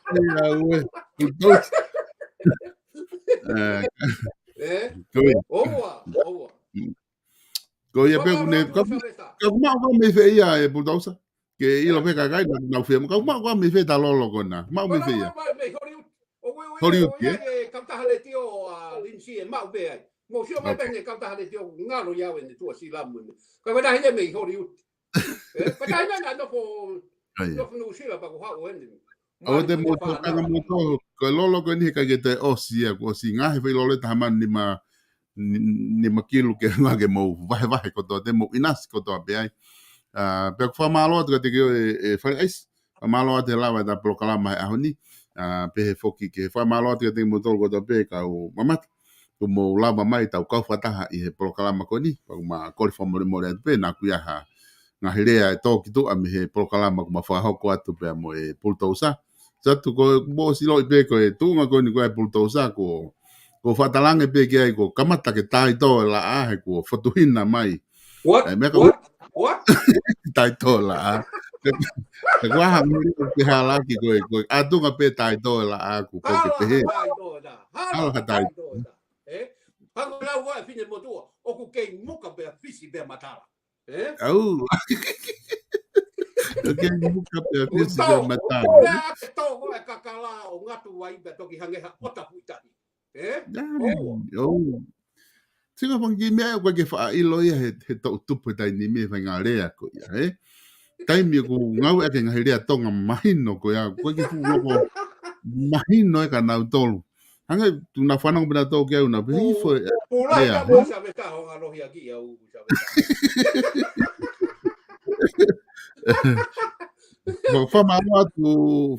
Ia ue. Ē? Ko ia. Oua, oua. Ko ia pē kune, ka, ka maʻu ka mei fē ia e Pulutousa. Ke ʻilo pē kakai, na, na fē, ka maʻu ka mei fē ta lolo ko na. Maʻu mei fē ia. Hollywood, ē? Kautaha letio a Linsi e maʻu pē ai. Mo sio mai pē ne kautaha letio ngalo ia ʻene tuʻa silamu ne. Ka ko na hine mei Hollywood. Ē, ka taina na nofo, nofo Nuʻusila pa ko haʻu ʻeni. ʻO te mo tokanga mo tō, ko e lolo ko eni he kai ke te ʻosi ia, ko ʻosi ngaahi fai lolo e taha manu nima, nima kilu ke ngā ke mou vahevahe kotoa, te mou ʻinasi kotoa pē ai. Pea ʻoku fakamālō atu kiate koe e Fale ʻAisi, fakamālō atu he lava e ta polokalama he ʻaho ni. Pea he foki ke fakamālō atu kiate kimoutolu kotoa pē kau mamata. Kuo mou lava mai tau kau fakataha ʻi he polokalama ko eni, pea ʻoku ma kole fakamolemole atu pē, naʻa ʻoku ʻi ai ha ngaahi lea ʻe tō ki tuʻa mei he polokalama kuo ma fakahoko atu pea mo e Pulutousa. Satu ko mo siloʻi pē ko e tuʻunga ko eni ko e Pulutousa ko, ko fakatalanga pē ki ai ko kamata ke taitō e laʻā he kuo fotuhina mai. What? What? What? Taitō e laʻā. He kuo hanga ʻo ke halaki ko e, ko e ʻatunga pē taitō e laʻā kuo pau ke pehē. Hala ha taitō e laʻā. Ē? Hanga lau ʻa e fine motuʻa, ʻoku kei muka pea fisi pea matala. Ē? Au. ʻOku kei muka pea fisi pea matala. Ko e ake tō ko e kakala ʻo ngatu vai pea toki hangē ha ʻota fuʻitahi. Ē? Au. Tinga fanga kiʻi meʻa ʻoku ʻikai ke faʻa ʻilo ia he, he toʻu tupu he taimi ni he fai ngā lea ko ia, ē? Taimi ʻoku ngāueʻaki ngaahi lea Tonga mahino ko ia, ʻoku ʻikai ke fuʻu loko mahino e ka nau tolu. Hanga tu na fanongo pē na tō ke au na pē hifo e lea. Fakamālō atu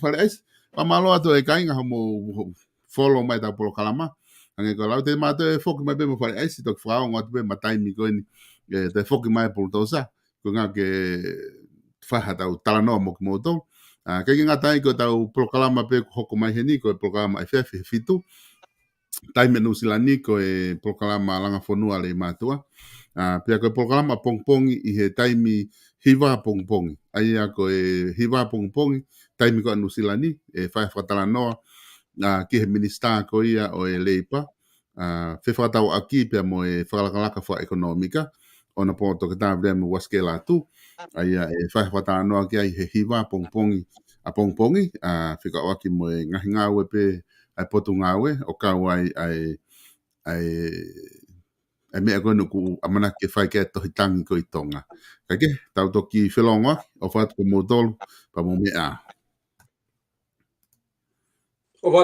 Fale ʻAisi, fakamālō atu e kāinga hoʻomou follow mai tau polokalama. Hangē ko lau te mātou e foki mai pē mo Fale ʻAisi toki fakaongo atu pē ma taimi ko eni, ē, te foki mai Pulutousa. Ko ngā ke fai ha tau talanoa mo kimoutolu. Kae ke ngata ai ko tau polokalama pē kuo hoko mai heni ko e polokalama ʻa e efiafi he fitu. Taimi Nuʻusila ni ko e polokalama Langa Fonua Lei Mātuʻa. Pea ko e polokalama pongipongi ʻi he taimi hiva pongipongi. ʻA ia ko e hiva pongipongi, taimi ko ʻa Nuʻusila ni, ʻe fai fakatalanoa ki he minisitā ko ia ʻo e Leipa, fefakatauʻaki pea mo e fakalakalaka fakaʻekonōmika, ʻo na po Toketā Viliami Uasikela Atu, ʻa ia ʻe fai fakatalanoa ki ai he hiva pongipongi, ʻapongipongi, fekauʻaki mo e ngaahi ngāue pē, ʻa e potungāue, ʻo kau ai, ʻa e, ʻa e, ʻa e meʻa ko eni ʻoku ʻamanaki ke fai ki ai e tohi tangi ko ē ʻi Tonga. Kae kehe, tau toki felongoaki, ʻofa atu kiate kimoutolu, pea mou meʻa ā.